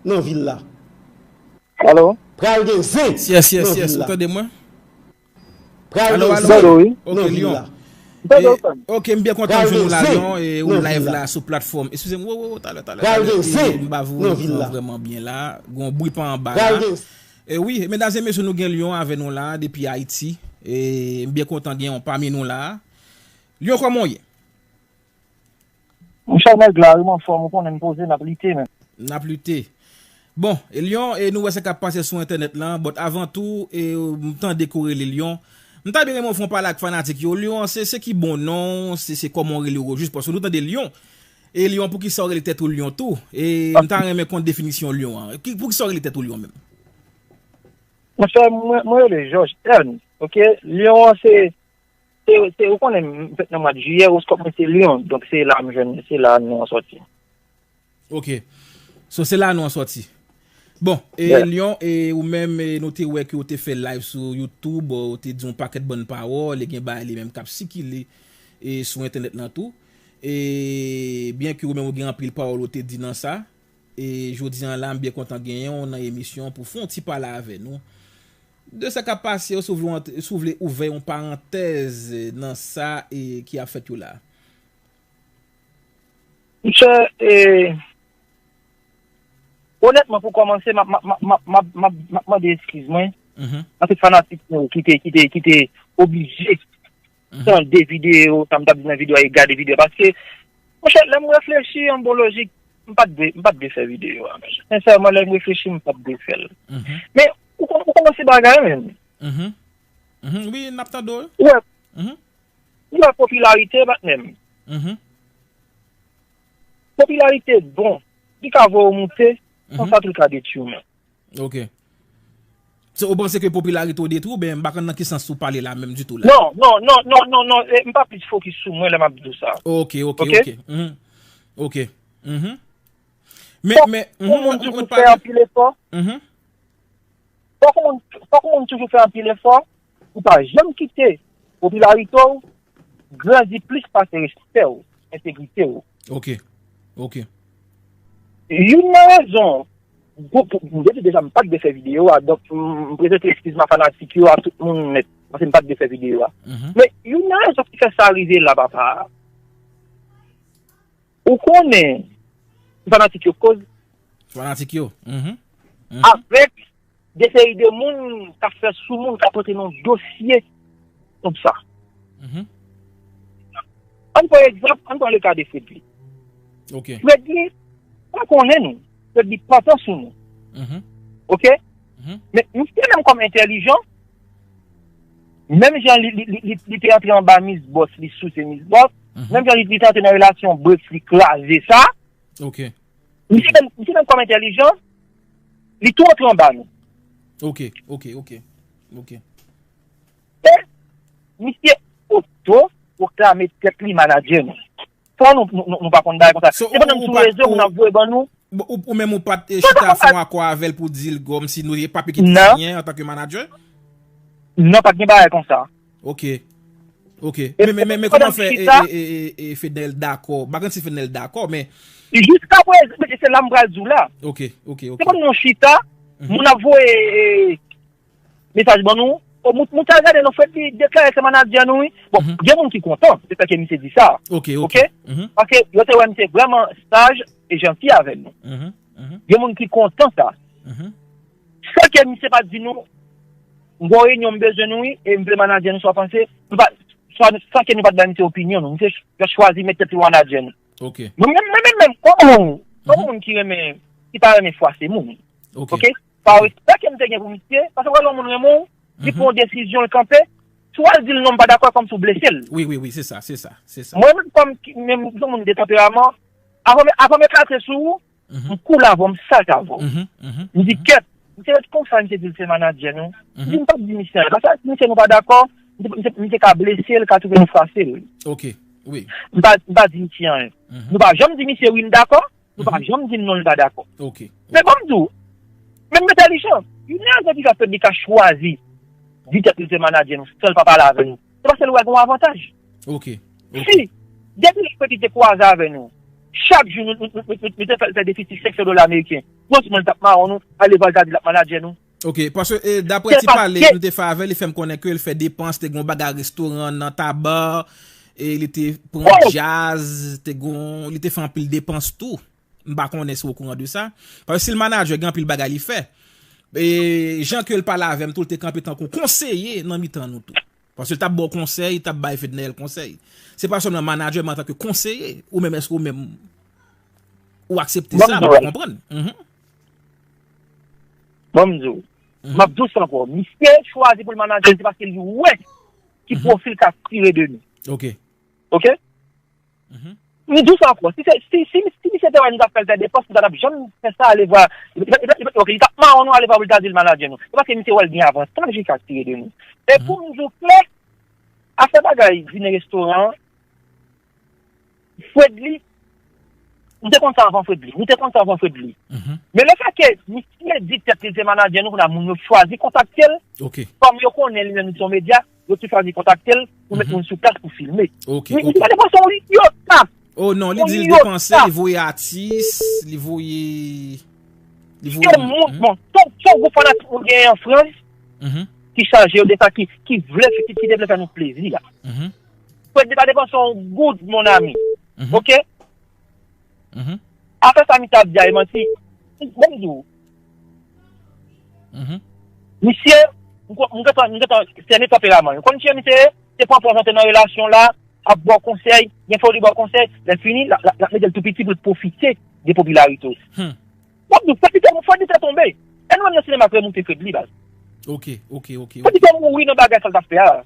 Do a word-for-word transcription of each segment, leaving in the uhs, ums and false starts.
nan vil la. Alo? Pral gen zen Yes, yes, nan yes. vil Ou la. tande mwen? Pral Alo, gen alo. zen Tande, wi. Ok, nan vil Lyon. la. Tande, E, frè m. Ok, m byen kontan Pral jwenn gen nou la, zen Lyon, e ou nan vil live la. la sou platfòm. Eskize m, wo, wo, wo, talè, talè, Pral talè. gen E zen m pa vou nan vil la. vrèman byen la. Gon bri pa anba Pral la. gen E wi, medam e mesye, nou gen Lyon avè nou la, depi Ayiti. E m byen kontan gen yon pami nou la. Lyon, kòman w ye? Monchè, nèg la, wi, m anfòm, ou konnen m poze, n ap lite, men. N ap lite. Bon, e Lyon, e nou wè sa k ap pase sou entènèt lan, but avan tou, e m tande ke w rele Lyon. M ta byen renmen w fè yon pale ak fanatik yo. Lyon, se, se ki bon non, se, se kòman w rele w jis, paske nou tande Lyon. E Lyon, poukisa w rele tèt ou Lyon tou? E m ta renmen konn definisyon Lyon an. Ki, poukisa w rele tèt ou Lyon menm? Monchè, mwen, mwen rele George Ernst, ok? Lyon an se, se, se, ou konnen, m fèt nan mwa jiyè, oskòp mwen se Lyon, donk se la m jwenn, se la non an sòti. Ok. So, se la non an sòti. Bon, e Yeah. Lyon, e ou menm, e nou te wè ke ou te fè live sou YouTube, ou te di yon pakèt bòn pawòl, e gen bagay li menm k ap sikile, e sou entènèt lan tou. E byen ke ou menm ou gen anpil pawòl ou te di nan sa, e jodi an la, m byen kontan genyen w nan emisyon pou fè yon ti pale avè nou de sa k ap pase yo, si w vle, si w vle ouvè yon parantèz nan sa, e ki ap fèt yo la. Monchè, e, onètman, pou kòmanse, m ap, m ap, m ap, m ap, m ap, m ap, m ap mande eskiz mwen Mhm. a tout fanatik nou ki te, ki te, ki te oblije Mhm. tande videyo, sa m t ap di nan videyo a, e gade videyo a. Paske, monchè, lè m reflechi an bon lojik, m pa t dwe, m pa t dwe fè videyo a, men. Sensèman, lè m reflechi, m pa t dwe fè l. Mhm. Men, ou kon-, ou konnen se bagay, men. Mhm. Mhm. Wi, n ap tande w. Ou wè, Mhm. ou wè popilarite, patnè m. Mhm. Popilarite bon, li ka voye w moute, Mhm. konsa tou l ka detwi w menm. Ok. So, ou panse ke popilarite w detwi w, oubyen m pa konn nan ki sans ou pale la menm ditou la? Non, non, non, non, non, non, e, m pa plis fokis sou mwen lè m ap di w sa. Ok, ok, Ok? ok. Mhm. Ok. Mhm. Men, Fòk men, yon mhm, moun mwen, mwen toujou pale. fè anpil efò. Mhm. Fòk yon moun, fòk yon moun toujou fè anpil efò pou pa janm kite popilarite w grandi plis pase respè w, entegrite w. Ok. Ok. Youn nan rezon, gwo, pou, m te di deja m pa t vle fè videyo a, donk m, m prezante eskiz m a fanatik yo, a tout moun nèt, paske m pa t vle fè videyo a. Mhm. Men youn nan rezon ki fè sa rive la, papa, ou konnen, fanatik yo koz. Fanatik yo. Mhm. Mhm. Avèk de seri de moun k ap fè sou moun, k ap rantre nan dosye konsa. Mhm. Ann pran egzanp, ann pran le ka de Fredly. Ok. Fredly pa konnen nou. Fredly pa tan sou nou. Mhm. Ok? Mhm. Men misye menm kòm entèlijan, menm jan li, li, li, li, li te antre anba Miss Boss, li souse Miss Boss, Mhm. menm jan li, li te antre nan relasyon Brix, li kraze sa. Ok. Misye menm, misye menm kòm entèlijan, li tou antre anba nou. Ok, ok, ok. Ok. E misye oto pwoklame tèt li manadjè nou. Sa nou, nou, nou, nou pa konn bagay konsa. So, Se pandan ou, m ou sou pa, rezo, moun ou, ap voye ban nou. Bon, ou, ou menm ou pa t, e, Non, chita non, fè yon akò avè l pou di l kòmsi nou te pa pe kite Non. siyen antanke manadjè? Non, pa t gen bagay konsa. Ok. Ok. E Men, men, men, men pandan kòman m fè, e, chita e, e, e, e Fednel dakò? M pa konn si Fednel dakò, men Jiska prezan, men se la m pral di w la. Ok, ok, ok. Se pandan nou chita, Mhm. moun ap voye, e, mesaj ban nou. O, moun, moun sa gade nou, Fredly deklare se manadjè nou, wi. Bon, Mhm. gen moun ki kontan, se sa ke misye di sa. Ok, ok. Ok? Mhm. Paske yo te wè misye vrèman saj e janti avè nou. Mhm, mhm. Gen moun ki kontan sa. Mhm. San ke misye pa t di nou, m gon reyinyon, m bezwen nou, wi, e m vle manadjè nou, sa w panse, nou pa, swa, san ke nou pa t bay misye opinyon nou. Misye ch-, chwazi met tèt li manadjè nou. Ok. Mwen menm, mwen menm, menm, kòm moun, kòm Mhm. moun ki renmen, ki pa renmen fwase moun. Ok. Ok? Pa respè ke m te gen pou misye, paske wè lè yon moun renmen w, li Mhm. pran yon desizyon, l kanpe, si w al di l non, m pa dakò, kòmsi w blese l. Wi, wi, wi, se sa, se sa, se sa. Mwen menm, kòm ki, menm yon moun de tanperaman, avan m, avan m eklate sou ou, Mhm. m koule avè w, m saj avè w. Mhm, mhm, M di, mhm. Kèt, misye ret konsa, misye di l se manadjè nou. M di, Mhm. M p ap di misye anyen, paske si misye nou pa dakò, m te, m te, m te ka blese l, ka twouve nou fwase l. Ok, wi. M pa, m pa di misye anyen. Mhm. Nou pa janm di misye wi, m dakò, nou pa Mhm. janm di l non, l pa dakò. Ok, Men ok. ban m di w, menm entèlijan, youn nan rezon ki fè Fredly ka chwazi di tèt li se manadjè nou, san l pa pale avè nou, se paske l wè gen yon avantaj. Ok, ok. Si, depi lè Fredly te kwaze avè nou, chak jou nou, nou, nou, nou, nou te fè, fè defi ti senk san dola ameriken. franchman, li t ap mawon nou, ale va l ta di l ap manadjè nou. Ok, paske e, daprè ti pale nou te fè avè l, li fè m konnen ke l fè depans, te gen yon bagay restoran nan Taba, e li te pran djaz, te gen, li te fè anpil depans tou. M pa konnen si w okouran de sa. Paske si l manadjè, gen anpil bagay li fè. E jan ke l pale avè m tou, l te kanpe tankou konseye nan mitan nou tou. Paske l t ap ba w konsèy, l t ap bay Fednaelle konsèy. Se pa sèlman manadjè, men antanke konseye, ou menm, èske ou menm, ou aksepte sa, ou konprann? Mhm. Bon, m di w. M ap di w sa ankò. Misye chwazi pou l manadjè, se paske li wè ki pwofil k ap tire de nou. Ok. Ok? M di w sa ankò, si se, si, si, si misye te wè nou t ap fè l fè depans, nou pa t ap janm fè sa, ale vwa, ok, li t ap mawon nou, ale vwa pou l ta di l manadjè nou. Se paske misye wè l gen avantaj li ka tire de nou. E pou m di w klè, afè bagay dine restoran an, Fredly, nou te konn sa anvan Fredly. Nou te konn sa anvan Fredly. Men lefètke misye di tèt li se manadjè nou, kounye a moun yo chwazi kontakte l, kòm yo konnen li menm li se yon medya, yo tou chwazi kontakte l pou met moun sou plas pou filme. Ok, ok. Misye pa te panse yon iota. Oh non, li di li te panse, li voye atis, li voye, li voye. Se moun, bon, se, se yon gwoup fanatik moun genyen an Frans ki chaje yo de sa, ki, ki vle, ki, ki te vle fè nou plezi a. Fredly pa te panse yon goud, mon ami. Ok? Afè sa misye ap di a e manti. Bon, m di w. Misye, m kon- m gentan, m gentan sène tanperaman. Ou konn kijan misye ye? Se pran pòz antre nan relasyon la, ap ba w konsèy, gen fwa li ba w konsèy, lè fini, l ap, l ap, l ap mete l tou piti pou l pwofite de popilarite w. Bon, m di w, fò li te, fò li te tonbe. E nou menm nan sinema k remoute Fredly, baz. Ok, ok, ok, ok. Fò li te mouri nan bagay sa l t ap fè a.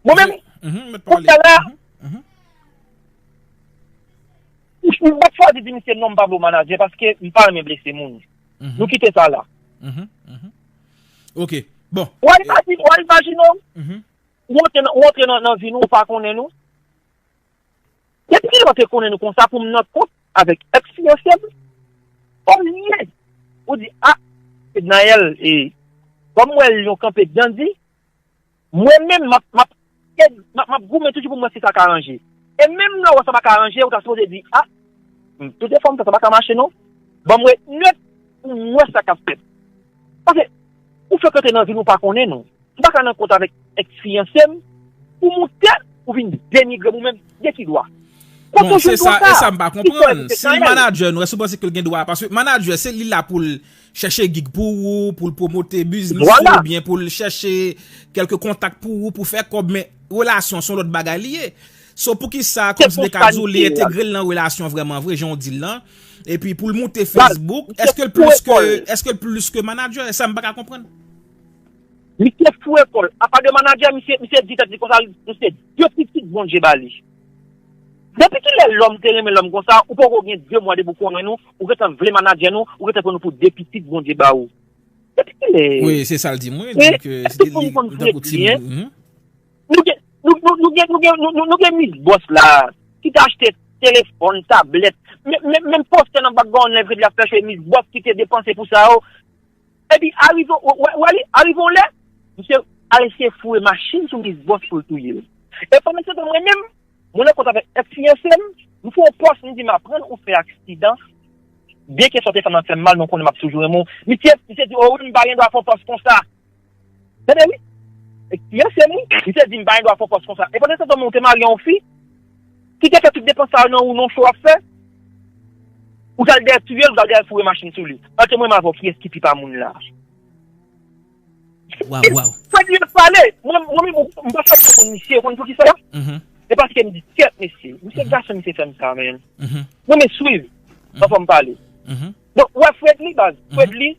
Mwen menm, kounye a la, m pa t chwazi di misye non, m pa vle w manadjè paske m pa renmen blese moun. Nou kite sa la. Ok. Bon. Ou al imajine, ou al imajine w, ou antre nan, ou antre nan, nan vi nou, ou pa konnen nou. Depi kilè w te konnen nou konsa pou m nan kont avèk èks fiyanse m? Kòm li ye. Ou di, a, Fednaelle, e, kòm m wè l yon kanpe dandi, mwen menm, m ap, m ap, m ap, m ap goumen toujou pou m wè si sa ka ranje. E menm lè w wè sa pa ka ranje, ou ta sipoze di, a, m, tout efò m fè, sa pa ka mache non. Ban m ret nèt pou m wè sa k ap fèt. Paske, ou frekante nan vil ou pa konnen nou. M pa ka nan kont avèk èks fiyanse m, ou moute, ou vin denigre m ou menm, de ki dwa? Bon, se sa, e sa m pa konprann. Si manadjè nou, èske w panse ke l gen dwa? Paske manadjè, se li la pou l chèche gig pou ou, pou l pwomote biznis ou, oubyen pou l chèche kèlke kontak pou ou, pou fè kòb, men relasyon se yon lòt bagay li ye. So, poukisa, kòmsi m te ka di w, li entegre l nan relasyon vrèman vre, jan w di l lan, epi pou l moute Facebook, èske l plis ke, èske l plis ke manadjè? E sa m pa ka konprann. Misye foure kò l. Apa de manadjè, misye, misye di tèt li konsa, misye de pitit Bondye ba li. Depi kilè lòm te renmen lòm konsa, ou poko gen de mwa depi w konnen nou, ou gentan vle manadjè nou, ou gentan pran nou pou de pitit Bondye ba ou. Depi kilè? Wi, se sa l di mwen, li di ke se li, li tankou timoun. Nou gen, nou, nou, nou gen, nou gen, nou, nou, nou gen Miss Boss la, ki te achte telefòn, tablèt, men, men, menm postè nan background nan, epi l ap fè cho Miss Boss ki te depanse pou sa yo. Epi arive, w, w, w, w, arive yon lè, misye al eseye foure machin sou Miss Boss pou l touye l. E pandan se tan, mwen menm, mwen nan kont avèk èks fiyanse m, m fè yon pòs, m di m aprann ou fè aksidan. Byen ke sa w te fè m nan fè m mal, men w konnen m ap toujou renmen w. Misye, misye di, o wi, m pa gen dwa fè yon pòs konsa. Tande wi. Èks fiyanse m wi, misye di m pa gen dwa fè yon pòs konsa. E pandan se tan, mwen, ou te marye yon fi, ki te fè tout depans sa yo nan ou, nan cho w ap fè. Ou t al dèyè touye l, ou t al dèyè foure machin sou li. Antre mwen menm avè w, kiyès ki pi pa moun la? Waw, waw. Fredly ap pale. Mwen, mwen menm, m pa fè konn misye, ou konn poukisa? E paske m di, kèt, mesye, misye gason, misye fè m sa, men. Mwen, men swiv, anvan m pale. Donk, ou wè Fredly, baz, Fredly,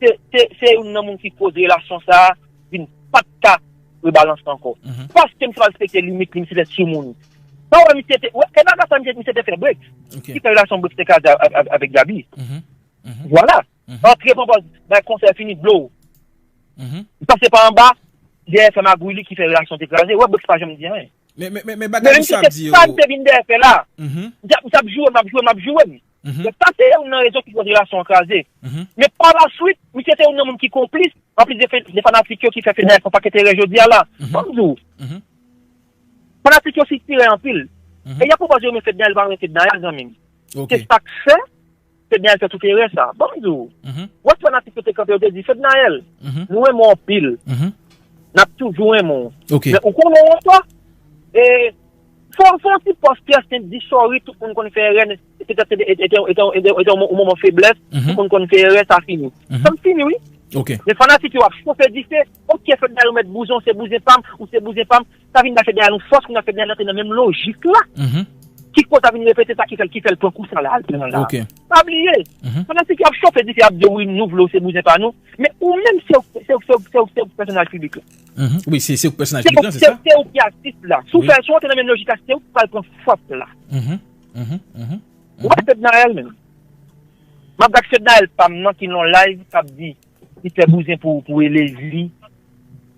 se, se, se youn nan moun ki koz relasyon sa a vin pa t ka rebalanse ankò. Paske misye pa respekte limit li, misye fè sou moun. Sa wè misye te, wè, e bagay sa misye, misye te fè Brix. Ki fè relasyon Brix te kraze a, a, a, avèk Gaby. Vwala. Antre pran pòz, bay konsèy fini, blow. Li pase pa anba, dèyè fè magouy li ki fè relasyon te kraze. Wè, Brix pa janm di anyen. Men, men, men, men bagay misye ap di yo. Sa misye vin dèyè fè la. M t ap, m t ap joure, m ap joure, m ap joure. Donk, sa se youn nan rezon ki koz relasyon an kraze. Men pa la swit, misye se youn nan moun ki konplis, anplis de fe-, de fanatik yo ki fè Fednaelle fè yon pakèt erè jodi a la. Ban m di w. Fanatik yo sitirè anpil. E y ap pwopoze yo men Fednaelle, pa men Fednaelle, zanmi m. Se sa k fè, Fednaelle fè tout erè sa. Ban m di w, wè fanatik yo te kanpe, yo te di, Fednaelle, nou renmen w anpil. N ap toujou renmen w. Men ou konnen yon fwa, e, fò, fò yon ti pòs Pierre Saint di sorry, tout moun konn fè erè, se te, se te, se te, se te, se te yon moman feblès, tout moun konn fè erè, sa fini. Sa fini, wi. Men fanatik yo ap chofe dife, ok, Fednaelle ou mèt bouzen, ou se bouzen pa m, ou se bouzen pa m, sa vin ba Fednaelle yon fòs, kounye a Fednaelle antre nan menm lojik la. Ki kote a vin repete sa ki fè l, ki fè l pran kou sa la, al pran la. Pa bliye, pandan se ki ap chofe dife, ap di wi, nou vle w, se bouzen pa nou. Men ou menm, se w, se w, se w, se w, se w pèsonaj piblik la. Wi, se, se w pèsonaj piblik la, se sa? Se w ki atis la. Si w fè, si w antre nan menm lojik la, se w ki pral pran fòs la. Ou wè Fednaelle menm. M ap gad Fednaelle pa m nan ki nan live, k ap di, li fè bouzen pou, pou Elezi,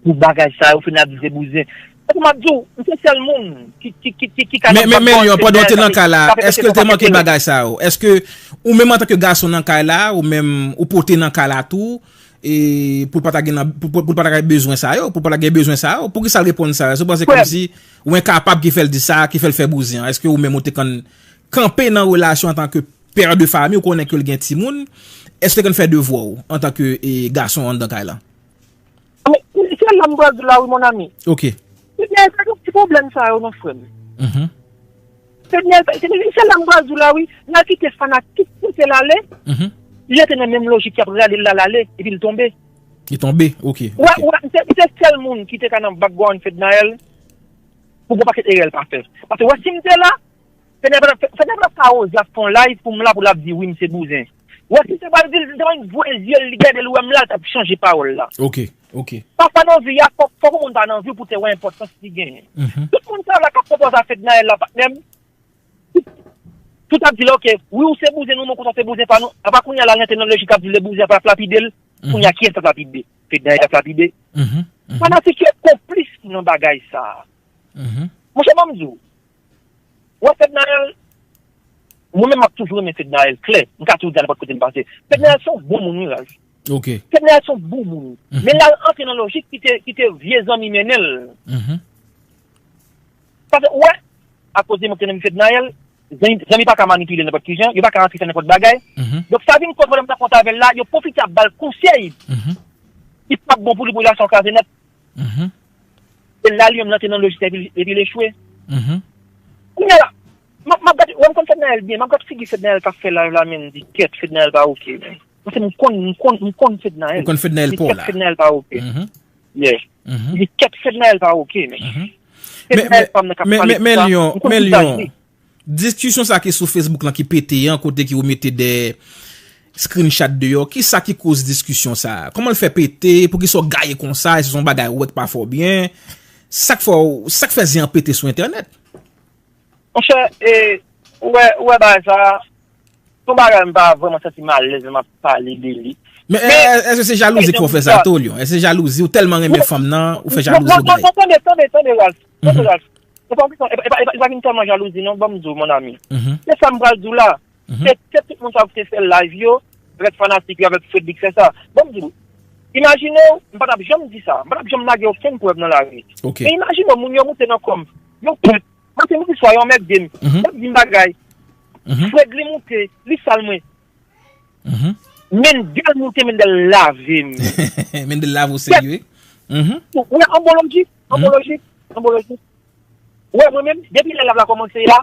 pou bagay sa yo, fini ap di se bouzen. Tankou m ap di w, m se sèl moun ki, ki, ki, ki, ki ka nan Men, men, men, Lyon, pandan w te nan kay la, èske l te manke bagay sa yo? Èske ou menm antanke gason nan kay la, ou menm, ou pote nan kay la tou, e pou l pa ta gen nan, pou, pou, pou l pa ta gen bezwen sa yo, pou l pa ta gen bezwen sa yo, poukisa l reponn sa yo? Èske w panse kòmsi ou enkapab ki fè l di sa, ki fè l fè bouzen an? Èske ou menm ou te konn kanpe nan relasyon antanke pè de fanmi, ou konnen ke l gen timoun, èske w te konn fè devwa w antanke, e, gason anndan kay la? Men, se la m pral di w la wi, mon ami. Ok. Ebyen, se yon ti pwoblèm sa yo, non, frè m. Ebyen, se la m pral di w la wi, l al kite fanatik pouse l ale, li rete nan menm lojik y ap rale l la, l ale, epi l tonbe. Li tonbe, ok. Ou wè, ou wè, m se, m se sèl moun ki te ka nan background Fednaelle, pou gon pakèt erè l pa fè. Paske wè, si m te la, Fednaelle pa t ap fè, Fednaelle pa t ap ka oze ap fè yon live pou m la pou l ap di wi m se bouzen. Wè si se pa l di l, li te mèt voye zye l, li gade l, wè m la, l t ap chanje pawòl la. Ok, ok. Pafwa nan vi a, fòk, fòk yon moun pa nan vi w pou te wè enpòtans li genyen. Tout moun sa yo la k ap pwopoze a Fednaelle la, patnè m, tout ap di l, ok, wi ou se bouzen, nou, men konsa se bouzen pa nou. Apa kounye a la, l rantre nan lojik ap di l e bouzen, ap lapide l. Kounye a, kiyès k ap lapide? Fednaelle k ap lapide. Fanatik yo konplis nan bagay sa. Monchè, ban m di w. Wè Fednaelle, mwen menm m ap toujou renmen Fednaelle, klè. M ka toujou di a nenpòt kote m pase. Fednaelle se yon bon moun, wi, Ralph. Ok. Fednaelle se yon bon moun. Men l al antre nan lojik ki te, ki te vye zanmi mennen l. Paske, wè, akoz li montre nan vi Fednaelle, zanmi, zanmi pa ka manipile nenpòt ki jan, yo pa ka rantre fè nenpòt bagay. Donk, sa vin koz pwoblèm nan kontre avè l la, yo pwofite ap ba l konsèy. Li p ap bon pou li pou relasyon kraze nèt. E la li menm l antre nan lojik sa epi, epi l echwe. Kounye a la, m ap, m ap gade, wè m konn Fednaelle byen, m ap gade figi Fednaelle k ap fè live la, men m di kèt, Fednaelle pa oke, men. Paske m konn, m konn, m konn Fednaelle. Ou konn Fednaelle pa w la. Fednaelle pa oke. Yeah. M di kèt, Fednaelle pa oke, men. Fednaelle pa m nan k ap pale konsa. M konn kisa l ye. Diskisyon sa ki sou Facebook lan ki pete an, kote ki ou mete de screenshot deyò, kisa ki koz diskisyon sa? Kòman l fè pete? Poukisa w gaye konsa? Èske se yon bagay ou wè k pa fè w byen? Sa k fè w, sa k fè zen an pete sou entènèt? Monchè, e, ou wè, ou wè bagay sa, se yon bagay m pa vrèman santi m alèz lè m ap pale de li. Men, men, èske se jalouzi k fè w fè sa tou, Lyon? Èske se jalouzi, ou tèlman renmen fanm nan, ou fè jalouzi w gaye? Non, non, non, tande, tande, tande, Ralph. Tande, Ralph. E pa, e pa, e pa, e pa vin tèlman jalouzi non, ban m di w, mon ami. Se sa m pral di w la. Se, se tout moun sa yo ki te fè live yo, avèk fanatik yo, avèk Fredly k fè sa. Ban m di w, imajine w, m pa t ap janm di sa. M pa t ap janm lage okenn prèv nan lari. Men imajine w, moun yo moute nan kò m. Yo pèt. Maten, midi, swa, yo anmède m. Y ap di m bagay. Fredly moute, li sal mwen. Mendel moute, Mendel lave m. Mendel lave w serye, wi. Ou wè, an bon lojik, an bon lojik, an bon lojik. Ou wè, mwen menm, depi lè live la kòmanse a,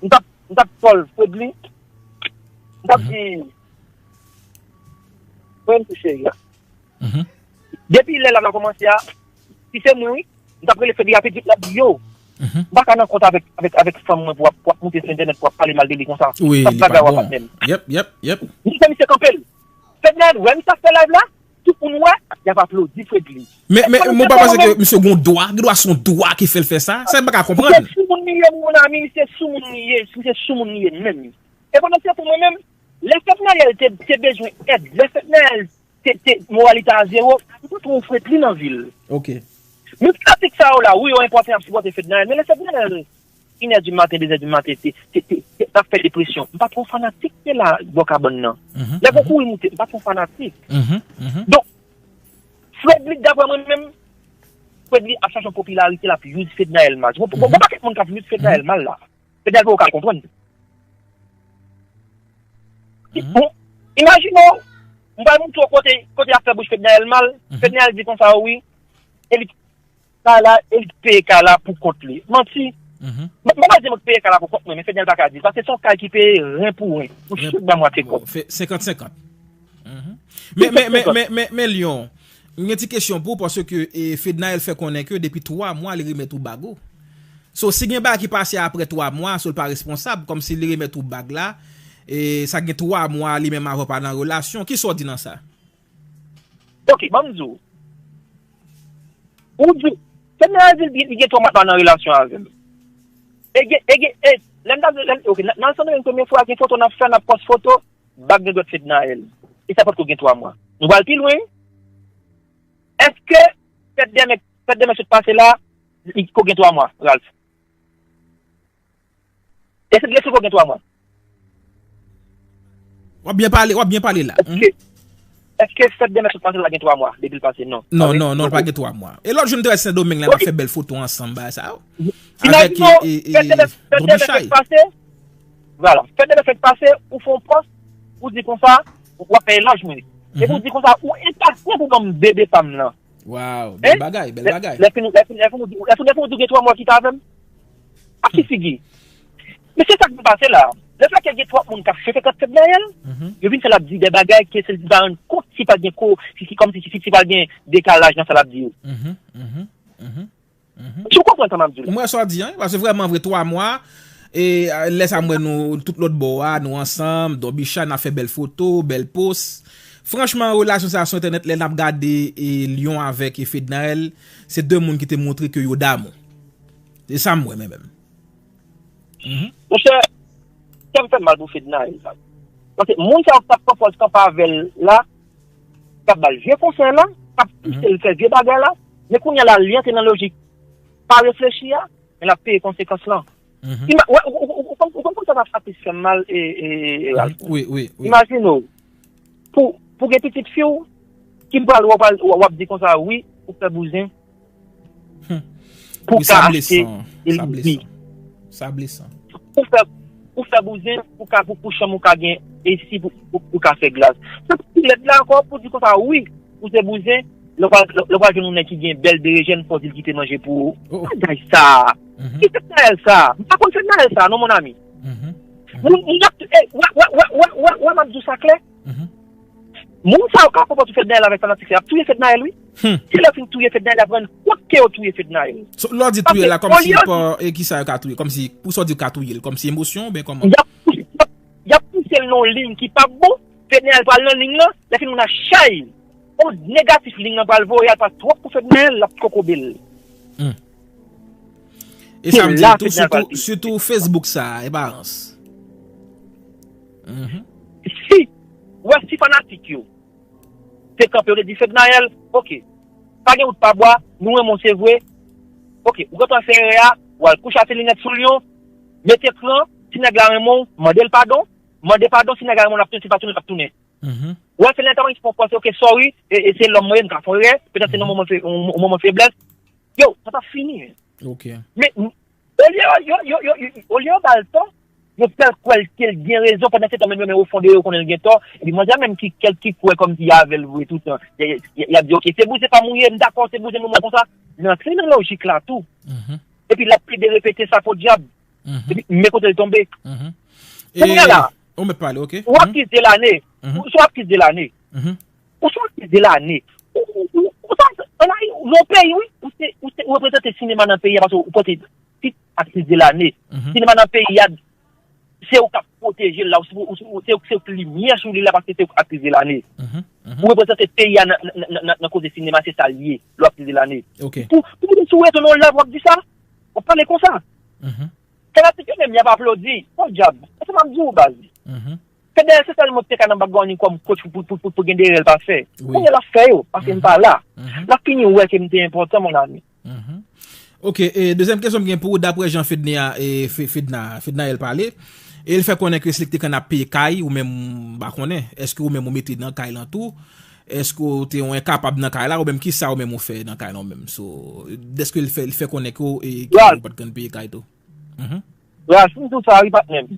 m t ap, m t ap call Fredly, m t ap di, mwen menm ti cheri a. Depi lè live la kòmanse a, si se mwen, wi, m t ap rele Fredly rapid vit, l ap di, yo, m pa ka nan kont avèk, avèk, avèk fanm mwen pou w ap, pou w ap moute sou entènèt pou w ap pale mal de li konsa. Wi, li pa bon. Yep, yep, yep. M di fè misye kanpe l. Fednaelle wè misye ap fè live la, tout moun wè, y ap aplodi Fredly. Men, men, men w pa panse ke misye gon dwa, gen dwa se yon dwa ki fè l fè sa? Sa m pa ka konprann. Misye soumoun li ye, mon ami, misye soumoun li ye, misye soumoun li ye menm. E pandan se tan mwen menm, lè Fednaelle te, te bezwen èd, lè Fednaelle te, te, moral li te a zewo, m pa t wè Fredly nan vi l. Ok. Men fanatik sa yo la, wi, yo enpòtan, y ap sipòte Fednaelle, men lè Fednaelle, inè di maten, dezè di maten, te, te, te, te, t ap fè depresyon. M pa twò fanatik te la bò kabann nan. Lè pou kouri moute, m pa twò fanatik. Donk, Fredly, daprè mwen menm, Fredly ap chache yon popilarite, l ap use Fednaelle mal. Bon, bon, bon pakèt moun k ap use Fednaelle mal la. Fednaelle poko ka konprann. Bon, imajine w, m pral montre w kote, kote y ap fè bouch Fednaelle mal. Fednaelle di konsa, wi, e li kay la, e li peye kay la pou kont li. Manti. M pa di mwen peye kay la pou kont mwen, men Fednaelle pa ka di l, paske se yon kay ki peye ren pou ren. Pou chak ba mwa se kòb. Senkant senkant. Men, men, men, men, men, men Lyon, m gen ti kesyon pou ou, paske e, Fednaelle fè konnen ke depi twa mwa, li remèt ou bag ou. So, si gen bagay ki pase apre twa mwa, so l pa responsab, kòmsi li remèt ou bag la, e sa gen twa mwa, li menm avè w pa nan relasyon, kisa w di nan sa? Ok, ban m di w. Ou di, Fednaelle di li gen twa mwa l pa nan relasyon avè m. E gen, e gen, e, lè m ta, lè, ok, nan, nan Sendomeng premye fwa, gen foto n ap fè, n ap pòs foto, bag nan dwèt Fednaelle. E sa potko gen twa mwa. Nou pral pi lwen. Èske fèt dèmen, fèt dèmen sot pase la, li ko gen twa mwa, Ralph? Èske, èske ko gen twa mwa? W ap byen pale, w ap byen pale la. Èske, èske fèt dèmen sot pase la gen twa mwa depi l pase? Non. Non, non, non, l pa gen twa mwa. E lòt jou n te wè Sendomeng la, n ap fè bèl foto ansanm, bagay sa yo. Avèk, e, e, e, Don Bichay. Vwala. Fèt dèmen fèk pase, ou fè yon pòs, ou di konsa, w ap fè elòj mwen. Epi ou di konsa, ou enpasyan pou ban m bebe pa m lan. Waw, bèl bagay, bèl bagay. Lè fin, lè fin, lè fin, ou di, lè fin, lè fin, ou di gen twa mwa ki t avè m. Ak ki figi? Men se sa k vin pase la. Lefètke gen twòp moun k ap fete kont Fednaelle, yo vin fè l ap di de bagay ke se li pa rann kont si pa gen ko, si, si, kòmsi, si, si pa gen dekalaj nan sa l ap di yo. Si w konprann sa m ap di w la. Mwen wè sa w di an, paske vrèman vre twa mwa, e lè sa m wè nou tout lòt bò a, nou ansanm, Don Bichay, n ap fè bèl foto, bèl post. Franchman, relasyon sa a sou entènèt, lè n ap gade e Lyon avèk e Fednaelle, se de moun ki te montre ke yo damou. Se sa m wè, mwen menm. Monchè, kè m fè mal pou Fednaelle la. Paske moun sa yo k t ap pran pòz kanpe avè l la, k ap ba l vye konsèy la, k ap pouse l fè vye bagay la, men kounye a la, li antre nan lojik pa reflechi a, men l ap peye konsekans lan. Ima-, wè, ou, ou, ou, ou, ou konn, ou konn sa k ap satisfè m mal, e, e, e, Ralph? Imajine w, pou, pou gen pitit fi w, ki pral, w ap, w ap di konsa, wi, ou fè bouzen, pou ka achte L V. Sa blesan. Ou fè, ou fè bouzen pou ka, pou, pou chanm ou ka gen esi pou, pou, pou ka fè glas. Sa ki lèd la ankò pou di konsa, wi, ou se bouzen, lè w pral, lè w pral jwenn yon nèg ki gen bèl berejèn, fò w di l kite manje pou ou. Bagay sa. Ki Fednaelle sa? M pa konn Fednaelle sa, non, mon ami. Moun, moun ap, e, wè, wè, m ap di w sa klè. Moun sa yo k ap konpòt sou Fednaelle avèk fanatik sa y ap touye Fednaelle, wi. Se lè yo fin touye Fednaelle, y ap rann kont ke yo touye Fednaelle. So, lè w di touye la, kòmsi pa, e kisa yo ka touye? Kòmsi, pou sa w di yo ka touye l, kòmsi emosyon oubyen kòman? Y ap, y ap, y ap pouse l nan yon liy ki p ap bon, Fednaelle pral nan liy lan, lè fini moun ap chay. Ond negatif liy lan pral voye al pa twòp pou Fednaelle, l ap kokobe l. E sa m di tou, sitou, sitou Facebook sa a, e pa rans. Si, ou wè si fanatik yo te kanpe, yo te di Fednaelle, ok, pa gen wout pa bwa, nou renmen w se vre, ok, ou gentan fè erè a, ou al kouche ase linèt sou Lyon, mete kran, si nèg la renmen w, mande l padon, mande padon, si nèg la renmen w, l ap tounen, si l pa tounen, l ap tounen. Ou wè, se lè ta wè ki fè w panse, ok, sorry, e, e se lòm mwen ye, m ka fè yon erè, petèt se nan moman fe-, yon moman feblès. Yo, sa t ap fini. Men, olye yo, yo, yo, yo, yo, olye yo ba l tò, yo fè l kwè l ke l gen rezon, pandan se tan menm yo menm o fon de yo konnen l gen tò, epi manzè menm ki, kèl ki kwè kòmsi y avè l vre toutan. Y, y, y, y ap di, ok, se bouzen pa m ou ye, m dakò, se bouzen moman konsa. L antre nan lojik la tou. Epi l ap plede repete sa, podyab. Epi, men kote l tonbe. Kounye a la, ou mèt pale, ok. Ou akize Lane. Ou se yon aktris de lane. Ou se yon aktris de lane. Ou, ou, ou, ou sa, ann Ayiti, nan peyi, wi. Ou se, ou se, ou reprezante sinema nan peyi a, paske ou pote tit aktris de lane. Sinema nan peyi a, se ou k ap pwoteje l la, ou se, ou se, se, se ou k limyè sou li la, paske se ou k aktris de lane. Ou reprezante peyi a nan, nan, nan, nan, nan koze sinema, se sa l ye, lè w aktris de lane. Pou, pou moun sou rezo nan live, w ap di sa, w ap pale konsa. Fanatik yo menm, y ap aplodi. Podyab. Se sa m ap di w, baz. Fednaelle, se sèl mwen ki te ka nan background li kòm coach pou, pou, pou, pou gen de erè l pa fè. Kounye a l ap fè yo, paske m pa la. L ap fini wè ke m te enpòtan, mon ami. Ok, e dezyèm kesyon m gen pou ou, daprè jan Fedna, e Fe-, Fedna, Fednaelle pale, e l fè konnen ke se li ki te konn ap peye kay, ou menm, m pa konnen, èske ou menm ou mete nan kay lan tou? Èske ou te yon enkapab nan kay la, ou menm kisa ou menm ou fè nan kay lan ou menm? So, dèske l fè, l fè konnen ke ou, e, ke ou pa t konn peye kay tou? Ralph, m di w sa wi, patnè m.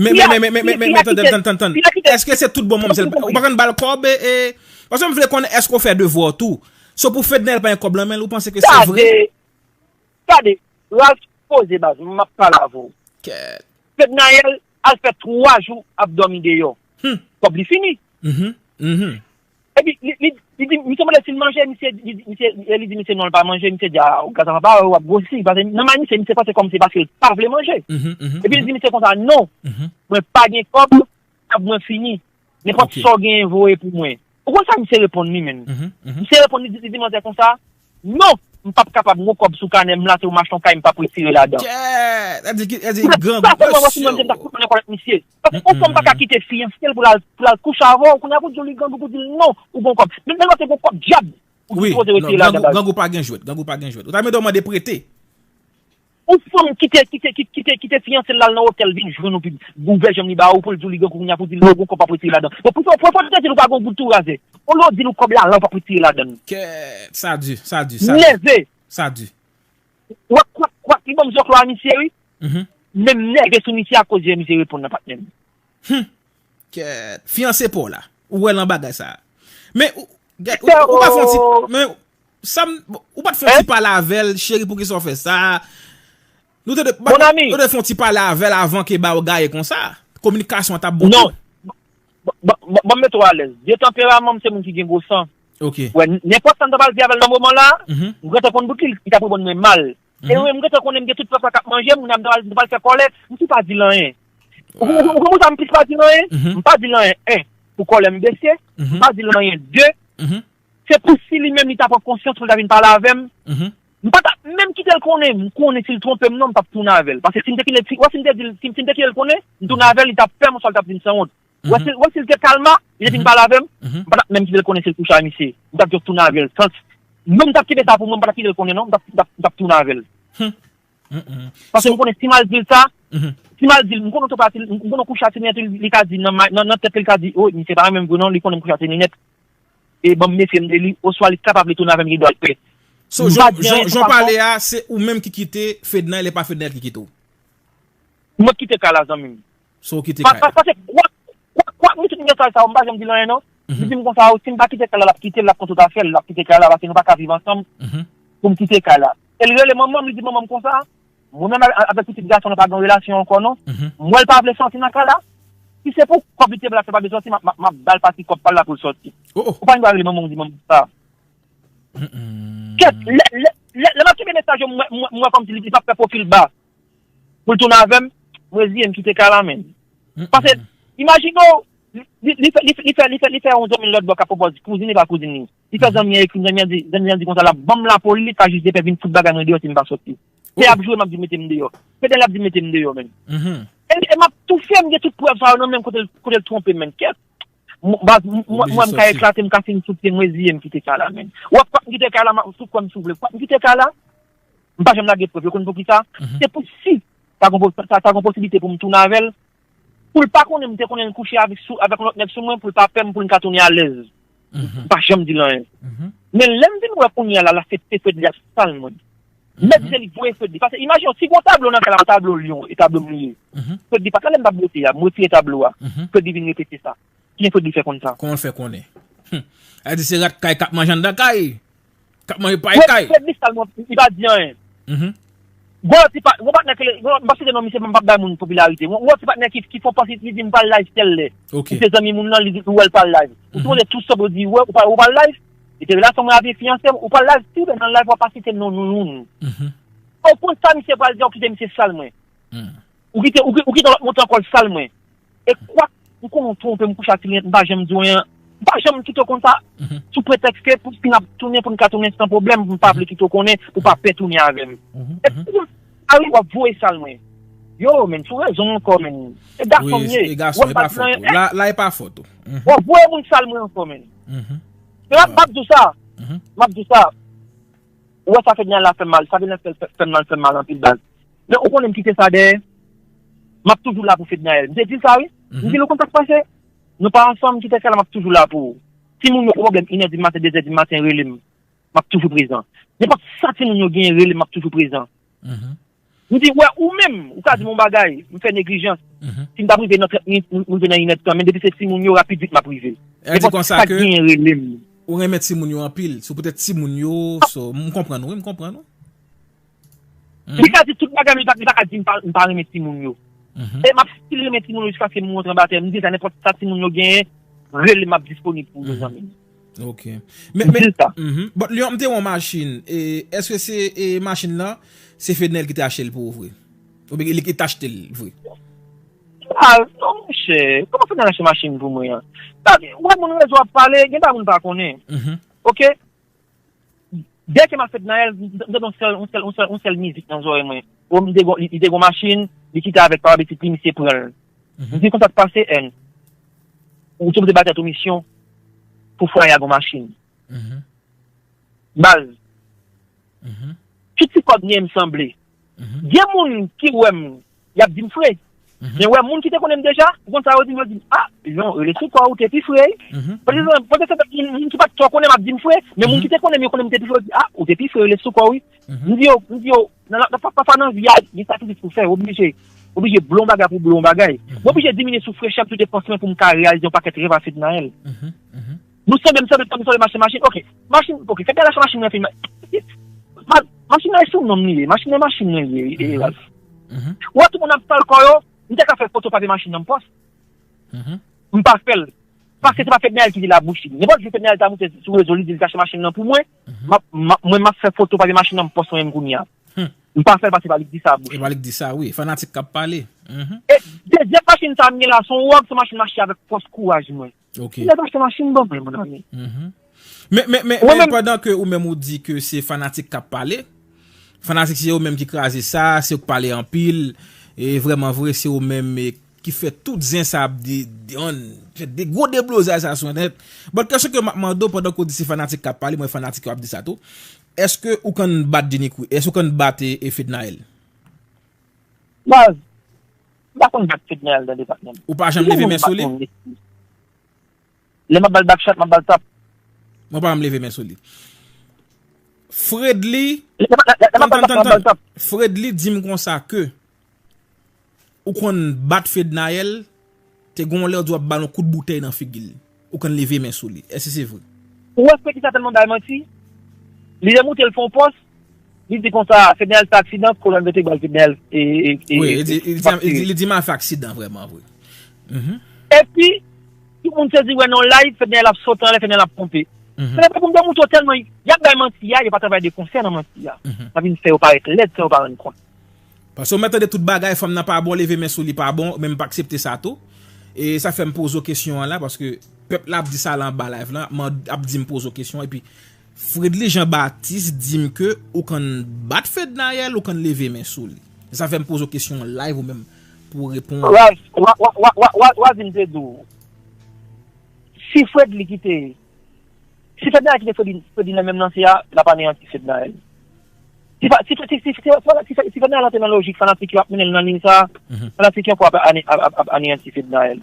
Men, men, men, men, men, men, men, tann, tann, tann, tann. Èske se tout bon manmzèl? Ou pa konn ba l kòb, e, e, paske m vle konnen èske w fè devwa w tou. So pou Fednaelle pa gen kòb lan men l, ou panse ke se vre? Gade, Ralph, poze baz, m ap pale avè w. Kèt. Fednaelle al fè twa jou ap dòmi deyò. Hmm. Kòb li fini. Mhm, mhm. Epi li, li, li di, misye mande si l manje, misye, li, li, misye, li di misye non, l pa manje, misye di, a, gras a papa, w ap gwosi, paske nan may misye, misye panse kòm se paske l pa vle manje. Mhm, mhm, epi li di misye konsa, non, mhm, mwen pa gen kòb, kòb mwen fini. Nenpòt, ok, sa w genyen voye pou mwen. Ou konn sa misye reponn li menm? Mhm, mhm. Misye reponn li, li di manzè konsa, non, m p ap kapab, m gon kòb sou kanè m la, se ou m achte yon kay, m p ap retire ladan. Kèt, sa di ki, sa di grangou. Sa fè mwen wè si mwen menm te ta koupe nan kòlèt misye. Paske yon fanm pa ka kite fiyanse l pou l al, pou l al kouche avè w, kounye a pou di w li grangou, pou di l non, ou gon kòb. Menm lè w te gon kòb dyab, ou sipoze retire ladan. Wi, non, grangou, grangou pa gen jwèt, grangou pa gen jwèt. Ou ta mande w mande prete. Yon fanm kite, kite, kite, kite, kite fiyanse l al nan otèl vin jwenn ou, pi ouvè janm li ba ou pou l di w li grangou kounye a pou di l ou gon kòb w ap retire ladan. Bon, pou, pou, pou, pou te di l ou pa gon goud tou razè. Olye w di l ou kòb la la w p ap retire ladan l. Kèt, sa di, sa di, sa di. Nève. Sa di. Kwak, kwak, kwak, li ban m zòklò a misye, wi. Mhm. Men m nève sou misye akoz jan misye reponn nan patnè m. Hmm. Kèt. Fiyanse pa w la. Ou wè nan bagay sa. Men, ou, gad, ou, ou pa fè yon ti, men, sa m, ou pa t fè yon ti pale avè l, cheri, poukisa w fè sa? Nou te, nou te fè yon ti pale avè l avan ke ba w gaye konsa. Kominikasyon an t ap bon tou. Non. Ban, ban, ban m mete w alèz. De tanperaman m se moun ki gen gwo san. Ok. Wè, n-, nenpòt sa m ta pral di avè l nan moman la, mhm, m gentan konn bout li, li t ap reponn mwen mal. E mwen, m gentan konnen m gen tout pèp la k ap manje m, m ta pral, m ta pral fè kòlè, m tou pa di l anyen. Ou, ou, ou konprann sa m plis pa di l anyen? Mhm. M pa di l anyen, en, pou kòlè m bese, m pa di l anyen, de, se pou si li menm li ta pran konsyans pou l ta vin pale avè m, m pa ta menm kite l konnen, m konnen si l twonpe m non, m p ap tounen avè l. Paske si m te kite, si, wè, si m te di l, si, si m te kite l konnen, m tounen avè l, li t ap pè m, oswa li t ap di m san wont. Wè si, wè si l te kalma, li te fin pale avè m, m pa t ap menm kite l konnen si l kouche a misye. M t ap jis tounen avè l. Sans, mwen m t ap kenbe sa pou mwen, m pa t ap kite l konnen non, m t ap, m t ap, m t ap tounen avè l. Paske m konnen si m al di l sa, si m al di l, m konnen tou pati, m konnen kouche a si li, li ka di nan, nan, nan tèt li, li ka di, o, misye pa renmen m vre non, li konnen m kouche a si li nèt. E ban m mefye m de li, oswa li kapab li tounen avè m, li dwa l pè. So, jan, jan, jan w pale a, se ou menm ki kite Fednaelle, e pa Fednaelle ki kite w? Mwen kite kay la, zanmi m. So, w kite kay la. Paske kwak, kwak, kwak, m di tout mesaj sa yo, m pa janm di l anyen non. M di m konsa, o, si m pa kite kay la, l ap kite l, l ap konn tout afè l, l ap kite kay la, paske nou pa ka viv ansanm pou m kite kay la. E l rele manman m, li di manman m konsa, mwen menm avèk, avèk pitit gason nan pa gen relasyon ankò non. M wè l pa vle sòti nan kay la. Si se pou kòb li te vle ap fè pa vle sòti, m ap, m ap, m ap ba l pati kòb pa l la pou l sòti. Ou pa gen dwa rele manman w di manman m sa. Kèt, lè, lè, lè, lè m ap kenbe mesaj yo, m wè, m wè, m wè kòmsi li, li p ap fè pwofil ba pou l tounen avè m, m reziye m kite kay la, menn. Paske, imajine w, li, li, li fè, li fè, li fè, li fè, li fè yon zanmi l lòt bò k ap pwopòze kouzin li pa kouzin li. Li fè zanmi an ekri, zanmi an di, zanmi an di konsa, l ap ban m lapoli, li ka jis de pè vin fout bagay mwen deyò si m pa sòti. Se ap jwe, m ap di mete m deyò. Fednaelle ap di mete m deyò, menn. E, e m ap toufe, m gen tout prèv sa yo nan men m kote l, kote l twonpe m, menn. Kèt. M, baz, m, m, mwen, m ka eklate, m ka fin sou pye m, reziye m kite kay la, menn. W ap kwak m kite kay la, m ap sou kwè m si w vle. Kwak m kite kay la, m pa janm lage prèv. Ou konn poukisa? Se pou si ta gon po-, ta, ta gon posiblite pou m tounen avè l, pou l pa konnen m te konnen l kouche avèk, sou, avèk yon lòt nèg sou mwen, pou l pa pè m, pou l ka tounen alèz. M pa janm di l anyen. Men lè m vin wè kounye a la, la se, se Fredly ap sal mwen. Mèt se li voye Fredly. Paske imajine w, si gon tablo nan kay la, tablo lyon, e tablo m li ye. Fredly pa t la lè m t ap bwote a, m retire tablo a. Fredly vin repete sa. Kijan Fredly fè konn sa? Kòman l fè konnen? Hum. Sa di se rat kay k ap manje anndan kay. K ap manje pay kay. Fredly sal mwen, li pa di anyen. Gon lòt ti pa, gon patnè ke, gon lòt, m p ap site non misye, m p ap bay moun popilarite. Gon, gon lòt ti patnè ki, ki fè yon pòs, li di m pral live tèl lè. Ou se zanmi moun nan, li di ou wè l pral live. Ou sipoze tou sòt ou di wè, ou pa, ou pral live. E te relasyon mwen avè fiyanse m, ou pral live, si w nan live, w ap pa site non moun. Ou konn sa misye pral di, ou kite misye sal mwen. Ou kite, ou ki-, ou kite lòt monte ankò l sal mwen. E kwak, m konnen w twonpe m kouche ak Tilinèt, m pa janm di w anyen. M pa janm kite w konn sa. Sou pretèks ke pou si n ap tounen, pou n ka tounen san pwoblèm, m pa vle kite w konnen, pou w pa pè tounen avè m. E pou sa wi, w ap voye sal mwen. Yo, menn, sou rezon ankò, menn. E gason m ye. Wi, e gason, e pa fòt ou. La, la, e pa fòt ou. W ap voye moun sal mwen ankò, menn. Men m ap, m ap di w sa. M ap di w sa. Ou wè sa Fednaelle la fè m mal, sa Fednaelle fè, fè, fè m mal, fè m mal anpil baz. Men ou konnen m kite sa dèyè. M ap toujou la pou Fednaelle. M te di l sa wi. M di l ou konn sa k pase? Nou pa ansanm, kite sa la, m ap toujou la pou ou. Timoun yo gen pwoblèm, inè di maten, dezè di maten, rele m. M ap toujou prezan. Nenpòt sa timoun yo genyen, rele m, m ap toujou prezan. M di, wè, ou menm, ou ka di m yon bagay, m fè neglijans. Si m ta rive nan trant minit, m, m rive nan inèdtan, men depi se timoun yo, rapid vit m ap rive. Nenpòt sa k genyen, rele m. Ou renmen timoun yo anpil, se poutèt timoun yo, so, m konprann ou, wi, m konprann ou. Li ka di tout bagay, men li pa, li pa ka di m pa, m pa renmen timoun yo. E m ap still renmen timoun yo jiskaske m rantre anba tè. M di sa, nenpòt sa timoun yo genyen, rele m, m ap disponib pou yo, zanmi m. Ok. Men, men, mhm. But Lyon, m te wè yon machin. E, èske se, e, machin nan, se Fednaelle ki te achte l pou ou vre? Oubyen li ki te achte l vre? Ah, non, monchè. Kòman Fednaelle achte machin pou mwen an? Sa, ou wè moun rezo ap pale, gen bagay moun pa konnen. Ok? Dèyè ke m ap Fednaelle, m tande yon sèl, yon sèl, yon sèl, yon sèl mizik nan zòrèy mwen. Bon, li te gon, li, li te gon machin, li kite avèk papa pitit li, misye pran l. M di konsa k pase, N. Ou sipoze bay tèt ou misyon pou fwaye a gon machin. Baz. Tout ti kòb m ye m sanble. Gen moun ki wè m, y ap di m fre. Men wè moun ki te konnen m deja, ou konn sa yo di m, yo di m, ah, non, rele sou kò w, ou te pi fre. Pote se moun ki pa t twò konnen m ap di m fre, men moun ki te konnen m, yo konnen m te pi fre, yo di, ah, ou te pi fre, rele sou kò w, wi. M di yo, m di yo, nan, nan, pafwa nan vi a, gen sakrifis pou fè, oblije, oblije ble yon bagay pou ble yon bagay. M oblije diminye sou frechè m, sou depans mwen pou m ka reyalize yon pakèt rèv a Fednaelle. Nou sanble, m sanble, m sanble mache machin. Ok. Machin, ok. Fednaelle achte machin nan, fini. Ma- Machin nan e sou non m li ye. Machin nan machin mwen li ye, e, Ralph. Ou wè tout moun ap sal kò yo, m te ka fè foto papye machin nan m pòs. M pa fè l. Paske se pa Fednaelle ki di labouch li. Nenpòt jou Fednaelle ta moute sou rezo, li di l ta achte machin nan pou mwen. M ap, m ap, mwen, m ap fè foto papye machin nan m pòs mwen menm kounye a. M pa fè l paske se pa li k di sa a bouch. E pa li k di sa, wi. Fanatik k ap pale. E dezyèm machin sa a m gen la, se yon wòg, se yon machin m achte avèk fòs kouraj mwen. Ok. Lè m achte machin ban mwen, mon ami. Men, men, men, men pandan ke ou menm ou di ke se fanatik k ap pale, fanatik se yo menm ki kraze sa, se yo k pale anpil, e vrèman vre, se yo menm, e, ki fè tout zen sa ap de, de, on, fè de gwo deblozay sa sou entènèt. Bon, kesyon ke m ap mande w pandan ke w di se fanatik k ap pale, mwen fanatik yo ap di sa tou. Èske ou konn bat Jenny Queen? Èske ou konn bat, e, e Fednaelle? Baz, m pa konn bat Fednaelle nan depatman. Ou pa janm leve men sou li? Lè m ap ba l back shot, m ap ba l tap. Mwen pa janm leve men sou li. Fredly, tann, tann, tann. Fredly di m konsa ke ou konn bat Fednaelle, te gon lè ou di w ap ba l yon kout boutèy nan figi l. Ou konn leve men sou li. Èske se vre? Ou wè Fredly sa tèlman bay manti. Li demoute l fè yon pòs, li di konsa, Fednaelle fè aksidan, kolòn vètebral Fednaelle, e, e, e, wi, li di, li di, li di, li di m a fè aksidan vrèman vre. Epi, tout moun sezi wè nan live, Fednaelle ap sote anlè, Fednaelle ap ponpe. Se pa pou m demoute yo tèlman, y ap bay manti a, yo pa travay de konsè nan manti a. Sa vin fè yo parèt lèd san yo pa rann kont. Paske ou mèt tande tout bagay, fanm nan pa bon, leve men sou li pa bon, men m pa aksepte sa tou. E sa fè m poze w kesyon an la, paske pèp la ap di sa la anba live la, man, ap di m poze w kesyon, epi Fredly Jean Baptiste di m ke ou konn bat Fednaelle, ou konn leve men sou li. E sa fè m poze w kesyon an live ou menm pou w reponn. Wa, wa, wa, wa, wa, wa, wa di m te di w. Si Fredly kite, si Fednaelle kite Fredly, Fredly nan menm lanse a, l ap aneyanti Fednaelle. Si, si, si, si, si, si, si, si Fednaelle antre nan lojik fanatik yo ap mennen l nan liy sa, fanatik yo ankò ap, ane- ap, ap, ap aneyanti Fednaelle.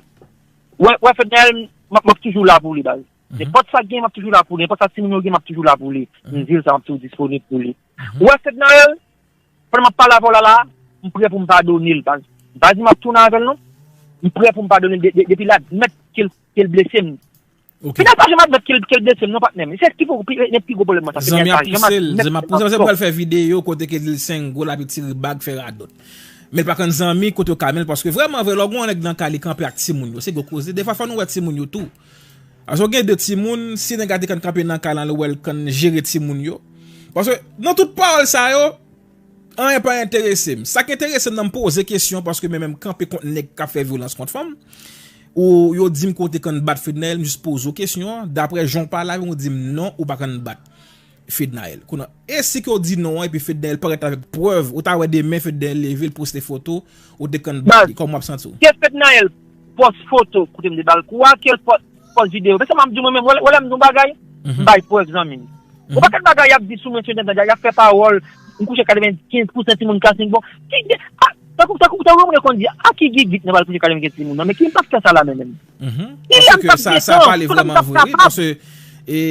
Wè, wè Fednaelle, m ap, m ap toujou la pou li, baz. Nenpòt sa k gen, m ap toujou la pou li. Nenpòt sa timoun yo gen, m ap toujou la pou li. M di l sa, m ap toujou disponib pou li. Wè Fednaelle, pandan m ap pale avè w la la, m prè pou m padone l, baz. M pa di m ap tounen avè l non. M prè pou m padone l de- de- depi l admèt ke l, ke l blese m. Ok. Fednaelle pa janm admèt ke l, ke l blese m non, patnè m. Se ki pou pi, pi gwo pwoblèm mwen sa. Zanmi ap pouse l, zanmi ap pouse l, se pou l fè videyo kote ke l sengol, l ap tire bag, fè radòt. Men l pa konn zanmi kote yo ka mennen l, paske vrèman vre, lè w gen yon nèg nan kay li kanpe ak timoun yo, se gwo koze. Defwa fò nou wè timoun yo tou. Paske w gen de timoun, si nèg la te konn kanpe nan kay la, l wè l konn jere timoun yo. Paske nan tout pawòl sa yo, anyen pa enterese m. Sa k enterese m nan m poze kesyon, paske men menm kanpe kont nèg k ap fè vyolans kont fanm, ou yo di m ke w te konn bat Fednaelle, m jis poze w kesyon an, daprè jan w pale avè m, ou di m non, ou pa konn bat Fednaelle. Kounye a, e si ke w di non an, epi Fednaelle parèt avèk prèv, ou ta wè demen Fednaelle leve, l poste foto, ou te konn bat li, kòman w ap santi w? Ke Fednaelle pòs foto kote m te ba l kou a, ke l pòs, pòs videyo. Men sa m ap di w mwen menm, wè, wè lè m di w bagay, m bay prèv zanmi m. Yon pakèt bagay y ap di sou mwen sou entènèt la, y ap fè pawòl, m kouche katrevenkenz pousan timoun kasnik, bon, ki, a, tankou, tankou, tankou yon moun yo konn di, a ki gigit nan pral kouche katrevenkenz timoun nan, men ki impact sa la men menm? Paske sa, sa pale vrèman vre, wi, paske, e,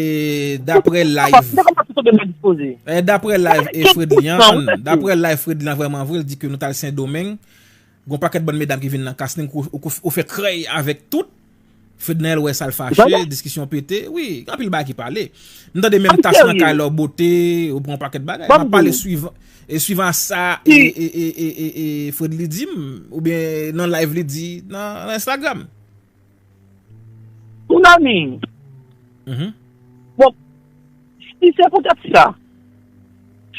daprè live, e, daprè live, e, Fredly an, daprè live Fredly an vrèman vre, l di ke nou t al Sendomeng, gon pakèt bann medam ki vin nan kasnik, ou, ou, ou fè krèy avèk tout, Fednaelle wè sa l fache, diskisyon pete, wi, anpil bagay ki pale. M tande menm tas nan kay la w bote, ou pran yon pakèt bagay. M ap pale swivan, e swivan sa, e, e, e, e, e, e Fredly di m, oubyen nan live li di, nan, nan Instagram. Mon ami. Bon, si se poutèt sa,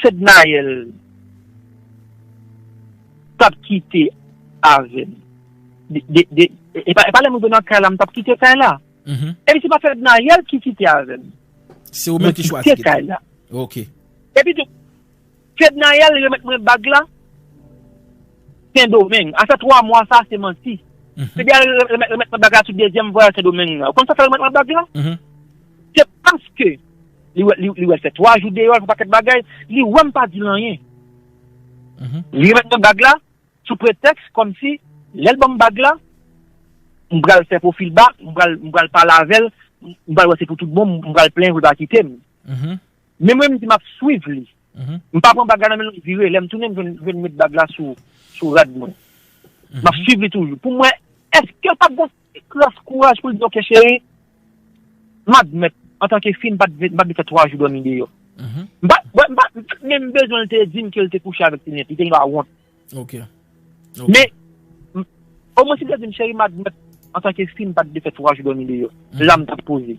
Fednaelle t ap kite avè m. De, de, de, e pa, e pa lè m rive nan kay la, m t ap kite kay la. Epi se pa Fednaelle ki kite avè m. Se ou menm ki chwazi kite kay la. Ok. Epi tou, Fednaelle remèt mwen bag la Sendomeng. Afè twa mwa sa, se manti. Fednaelle remèt, remèt mwen bag la sou dezyèm vwayaj Sendomeng la. Ou konn sa fè remèt mwen bag la? Se paske li wè, li, li wè l fè twa jou deyò, l fè pakèt bagay, li wè m pa di l anyen. Li remèt mwen bag la sou pretèks kòmsi lè l ban m bag la, m pral fè pwofil ba, m pral, m pral pale avè l, m pral wè se pou tout bon, m pral plenyen pou l pa kite m. Men mwen, m di m ap swiv li. M pa pran bag la nan men l, m vire. Lè m tounen, m jwenn, jwenn met bag la sou, sou rad mwen. M ap swiv li toujou. Pou mwen, èske l pa t gen kras kouraj pou l di, "Oke, cheri, m admèt, antanke fi, m pa t, m pa t dwe fè twa jou dòmi deyò." M pa, m pa, m pa t menm bezwen l te di m ke l te kouche avèk ti nèt. Li te gen dwa wont. Men, m- omwen si l te di m, "Cheri, m admèt, antanke fi, m pa t dwe fè twa jou dòmi deyò." La, m t ap poze.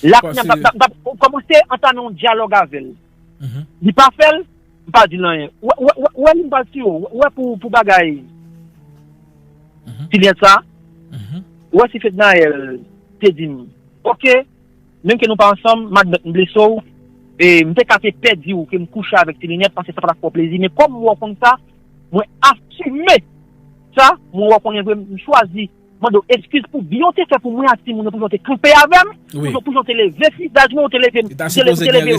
La, kounye a, m t ap, m t ap kòmanse antame yon dyalòg avè l. Li pa fè l, m pa di l anyen. Wè, wè, wè, wè li m pral tiye w. Wè pou, pou bagay ti lèt sa. Wè si Fednaelle te di m, "Oke, menm ke nou pa ansanm, m admèt m blese w, e m te ka te pè di w ke m kouche avèk ti linèt, paske sa pa t ap fè w plezi, men kòm ou wè w konn sa, mwen asime sa, mwen wè w konnen vre, m chwazi mande w eskiz pou byen w te fè pou mwen ak timoun yo, pou jan w te kanpe avè m, pou jan, pou jan w te leve vizaj mwen, w te leve, ou te leve, ou te leve,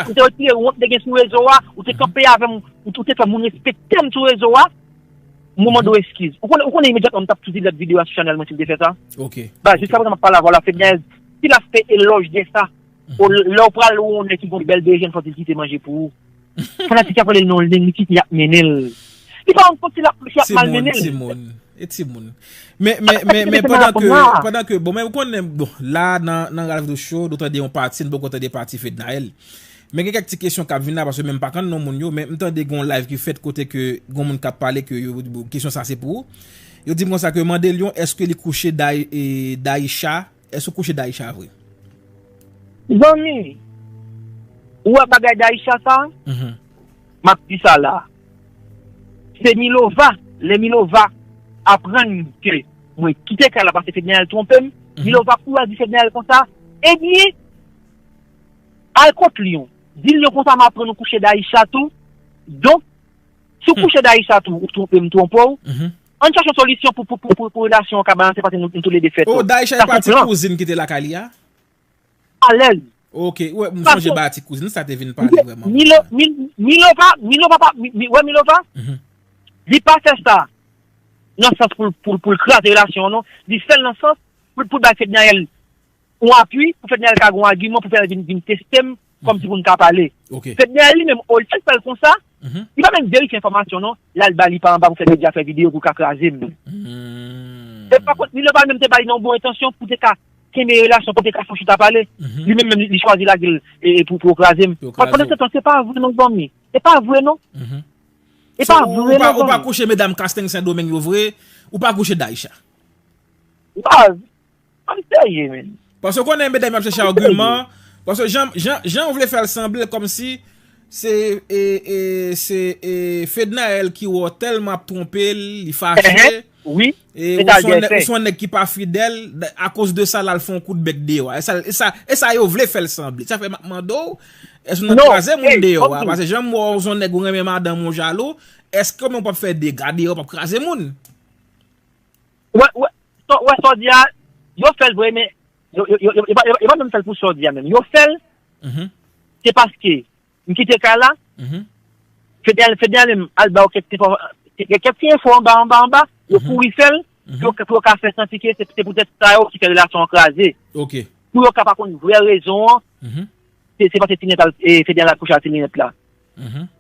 ou te retire wont te gen sou rezo a, ou te kanpe avè m, ou te fè moun respekte m sou rezo a." Mwen mande w eskiz. Ou konnen, ou konnen imedyatman m t ap tou delete videyo a sou chanèl mwen si m te fè sa. Ba, jiska prezan m ap pale avè w la, Fednaelle, si l ap fè elòj de sa, o, lè w pral wè yon nèg ki gen yon bèl bejèn, fò di l kite manje pou ou. Fanatik y ap rele l non Lin, li kite y ap mennen l. Li pa konn si l ap, si y ap malmennen l. Timoun, timoun. E timoun. Men, men, men, men pandan ke, pandan ke, bon, men ou konnen, bon, la, nan, nan Ralph Dou Show, nou tande yon pati, nou poko tande pati Fednaelle. Men gen kèk ti kesyon k ap vin la, paske menm pa konn non moun yo, men m tande gen yon live ki fèt kote ke gen moun k ap pale ke yo, kesyon sa se pou ou. Yo di m konsa ke mande Lyon, èske li kouche Day, e, Daïcha? Èske ou kouche Daïcha vre? Zanmi, ou wè bagay Daïcha sa? M ap di sa la. Se Milova, lè Milova aprann ke mwen kite kay la paske Fednaelle twonpe m, Milova kouri al di Fednaelle konsa, ebyen, al kot Lyon. Di Lyon konsa m aprann ou kouche Daïcha tou. Donk, si w kouche Daïcha tou, ou twonpe m, twonpe w. Ann chache yon solisyon pou, pou, pou, pou, pou relasyon an ka balanse paske nou, nou toulede fè tò. Oh, Daïcha e pa ti kouzin ki te lakay li a? Alèz. Ok, wè, m sonje ba ti kouzin, sa te vin pale vrèman. Milo, Mil-, Milova, Milova pa, mi, mi, wè Milova? Li pa fè sa nan sans pou, pou, pou l kraze relasyon an, non. Li fè l nan sans pou, pou l bay Fednaelle yon apui, pou Fednaelle ka gen yon agiman, pou Fednaelle vin, vin teste m, kòmsi pou n ka pale. Fednaelle li menm, olye l fè l konsa, li pa menm verifye enfòmasyon, non. L al ba li pa anba pou fè medya fè videyo pou l ka kraze m. E pa kont, Milova menm te ba li nan yon bon entansyon pou te ka kenbe relasyon, pou te ka fè yon chita pale. Li menm, menm li, li chwazi lage l e, e pou, pou yo kraze m. Pandan se tan, se pa vre non, zanmi. Se pa vre non. Se pa vre non, zanmi. Ou pa kouche medam Kasteng Sendomeng yo vre, ou pa kouche Daïcha. Baz, ann serye, menn. Paske w konnen medam yo ap chèche agiman. Paske jan, jan, jan w vle fè l sanble kòmsi se, e, e, se, e, Fednaelle ki wè w tèlman ap twonpe l, li fache. Wi. E ou se yon nèg, ou se yon nèg ki pa fidèl, akoz de sa l al fè yon kout bèk deyò a. E sa, e sa, e sa yo vle fè l sanble. Sa fè m ap mande w, èske w nan kraze moun deyò a? Paske jan m wè w, ou se yon nèg ou renmen madanm ou, jalou, èske w menm w p ap fè dega deyò, w p ap kraze moun? Wè, wè, sa w di a, yo fè l vre, men yo, yo, yo, yo, yo pa, yo, yo pa menm fè l pou sa w di a menm. Yo fè l, se paske m kite kay la, Fednaelle, Fednaelle menm al ba yo kèk ti enfò, kèk ti enfò anba, anba, anba, yo kouri fè l, pou yo, pou yo ka fè santi ke se, se poutèt sa yo ki fè relasyon an kraze. Pou yo ka pa konn vrè rezon an, se, se paske Tinèt al, e, Fednaelle al kouche ak Tinèt la.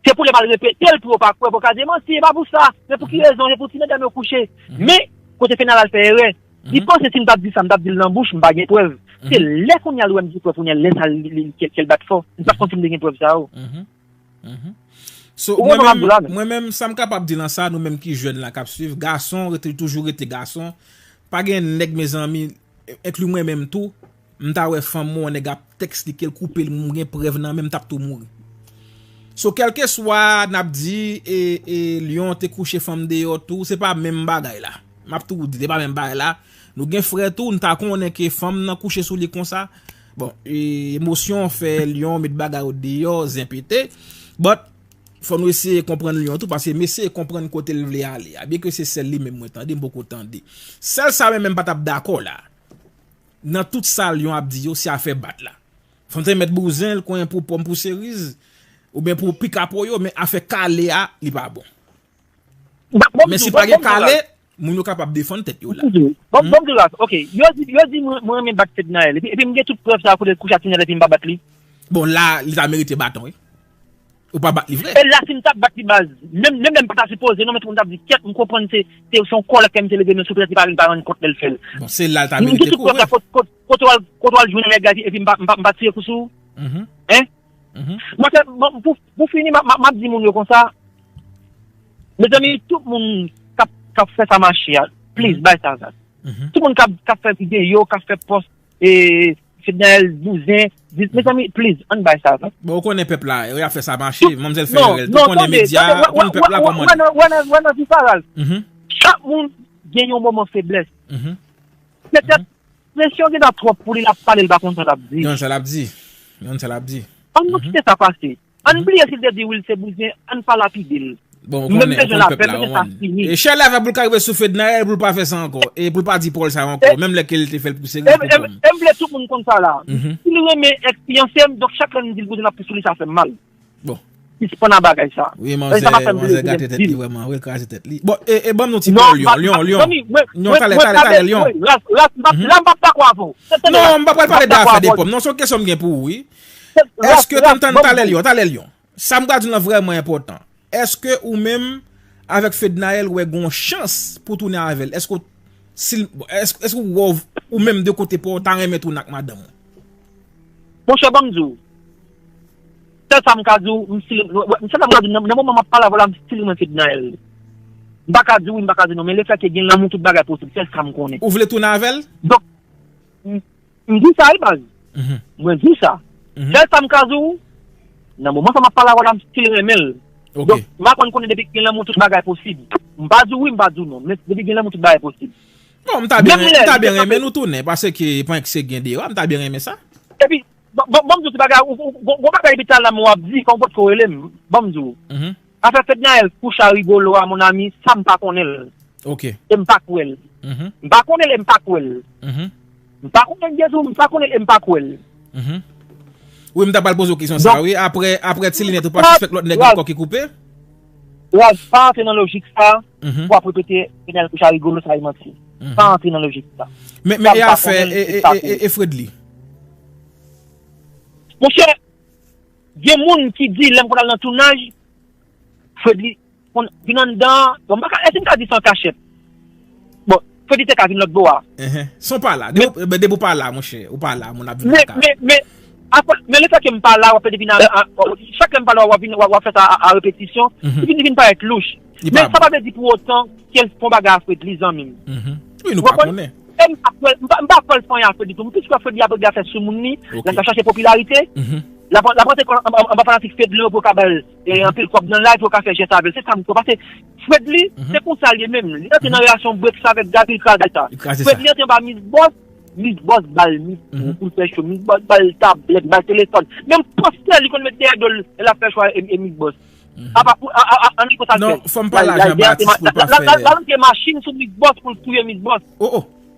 Se pou lè m al repete l pou yo pa kwè, pou yo ka di manti, e pa pou sa. Men pou ki rezon? Se pou ti medam yo kouche. Men, kote Fednaelle al fè erè. Li panse si m t ap di sa, m t ap di l nan bouch, m pa gen prèv. Se lè kounye a l wè m gen prèv, kounye a lè sa li, li, ke, ke l bat fò. M p ap konn si m te gen prèv sa yo. So, mwen menm, mwen menm, sa m kapab di lan sa, nou menm ki jèn la k ap swiv, gason rete, toujou rete gason. Pa gen nèg, mezanmi, enkli mwen menm tou, m ta wè fanm mwen, yon nèg ap tèks li, ke l koupe l, m gen prèv nan men m, m t ap tou mouri. So, kèlkeswa n ap di, e, e, Lyon te kouche fanm deyò tou, se pa menm bagay la. M ap tou di, se pa menm bagay la. Nou gen frè tou, n ta konnen ke fanm nan kouche sou li konsa. Bon, e, emosyon fè Lyon met bagay yo deyò, zen pete. But, fò nou eseye konprann Lyon tou, paske m eseye konprann kote l vle ale a. Byenke se sèl li menm mwen tande, m poko tande. Sèl sa mwen menm pa t ap dakò la. Nan tout sa Lyon ap di yo, se afè bat la. Fanm te mèt bouzen l, konyen pou pòm pou seriz. Oubyen pou pikapo yo, men afè kale a, li pa bon. Men si pa gen kale, moun yo kapab defann tèt yo la. Bon, bon, Ras, ok. Yo di, yo di mwen, mwen renmen bat Fednaelle. Epi, epi m gen tout prèv sa kote l kouche ak Tinèl epi m pa bat li. Bon, la, li ta merite baton, wi. Ou pa bat li vre. E la, si m t ap bat li, baz, menm, menm lè m pa ta sipoze, non, men tout moun t ap di, kyèt, m konprann se, se, se yon kòlè ke m te leve, men sou petèt li pa vin pa rann kont lè l fè l. Bon, se la l ta merite kou vre. Kote, kote, kote w al, kote w al jwenn nèg la, epi m pa, m pa, m pa tire kou sou ou? Hein? Mwen se, bon, pou, pou fini, m ap, m ap, m ap di moun yo konsa, mezanmi, tout moun k ap, k ap fè sa mache a, please, bay sa, sa. Tout moun k ap, k ap fè videyo, k ap fè pòs, e, Fednaelle bouzen, di, mezanmi, please, ann bay sa, sa. Bon, ou konnen pèp la, yo ap fè sa mache, manmzèl fè erè, ou konnen medya, ou konnen pèp la kòman li. Wè nan, wè nan, wè nan vi sa, Ralph. Chak moun gen yon moman feblès. Petèt, presyon gentan twòp pou li, l ap pale, l pa konn sa l ap di. Li konn sa l ap di. Li konn sa l ap di. Ann nou kite sa pase. Ann bliye si l te di wi l se bouzen, ann pa lapide l. Bon, ou konnen, ou konnen pèp la, ou konnen. E chèlè avè pou l ka rive sou Fednaelle, pou l pa fè sa ankò. E pou l pa di pawòl sa yo ankò, menm lè ke l te fè l pou serye pou kòm. E m vle tout moun konn sa la. Si l renmen eksperyans m, donk chak lè m di l bouzen ap sou li, sa fè m mal. Bon. Sispann a bagay sa. Wi, manzè, manzè gate tèt li vrèman, wi, l kraze tèt li. Bon, e, e ban m yon ti pòm, Lyon, Lyon, Lyon. Lyon, talè, talè, talè, Lyon. Ras, Ras, m p ap, la, m p ap dakò avè w. Non, m pa pral pale de afè de pòm. Non, se yon kesyon m gen pou ou, wi. Èske, tann, tann, talè, Lyon, talè, Lyon. Sa m pral di w lan vrèman enpòtan. Èske ou menm, avèk Fednaelle, ou wè gon chans pou tounen avè l? Èske w, si l, èske, èske ou wè w, ou menm de kote pa w, ta renmen tounen ak madanm ou? Monchè, ban m di w. Sèl sa m ka di w, m still, m, sèl sa m ka di w, nan, nan moman m ap pale avè w la, m still renmen Fednaelle. M pa ka di w wi, m pa ka di w non, men lefètke gen lanmou, tout bagay posib, sèl sa m konnen. Ou vle tounen avè l? Donk, m, m di sa wi, baz. Mwen di w sa. Sèl sa m ka di w, nan moman sa m ap pale avè w la, m still renmen l. Donk, m aprann konnen depi gen lanmou, tout bagay posib. M pa di w wi, m pa di w non, men depi gen lanmou, tout bagay posib. Bon, m ta byen, m ta byen renmen nou tounen, paske pandan se gen deba, m ta byen renmen sa. Epi, bon, bon, bon, m di w ti bagay, ou, ou, gon, gon bagay epi talè m w ap di, kòm ou potko rele m, ban m di w. Afè Fednaelle kouche a Rigolo a, mon ami, sa m pa konnen l. E m pa kwè l. M pa konnen l e m pa kwè l. M pa konnen Jezi, m pa konnen l e m pa kwè l. Wi, m ta pral poze w kesyon sa, wi. Apre, apre ti linèt, ou pa sispèk lòt nèg ankò ki koupe? Raz, pa antre nan lojik sa, pou w ap repete Fednaelle kouche a Rigolo, sa e manti. Pa antre nan lojik sa. Men, men e afè, e, e, e, e Fredly? Monchè, gen moun ki di, lè m konn al nan tounaj, Fredly konn vin anndan, bon, m pa ka, èske m ka di sa an kachèt? Bon, Fredly te ka vin lòt bò a. Se w pa la. Depi, depi w pa la, monchè, ou pa la, moun ap vin lakay. Men, men, men, men lefètke m pa la, w ap vin a, a, chak lè m pa la, w ap vin, w ap, w ap fè sa a, a repetisyon, li vin, li vin parèt louch. Men sa pa vle di pou otan ke l fè yon bagay a Fredly, zanmi m. Wi, nou pa konnen. E m pa kwè, m pa, m pa kwè l fè anyen a Fredly tou. M plis kwè Fredly ap regle afè soumoun li, l ap chache popilarite. L ap, l ap rantre anba, anba fanatik Fedly yo pou yo ka ba l, e, anpil kòb nan live, pou yo ka fè jès avè l. Se sa m kwè. Paske Fredly, se konsa l ye menm. Li rantre nan relasyon breks avèk Gaby, li kraze sa. Fredly rantre anba Miss Boss, Miss Boss ba l mikwo pou l fè show. Miss Boss ba l tablèt, ba l telefòn. Menm pòstè li konn met dèyè do l lè l ap fè show a e, e Miss Boss. Apa pou, a, a, a, ann konsa l fè. Non, fò m pale a Jean Baptiste pou l pa fè. L al rantre machin sou Miss Boss pou l touye Miss Boss.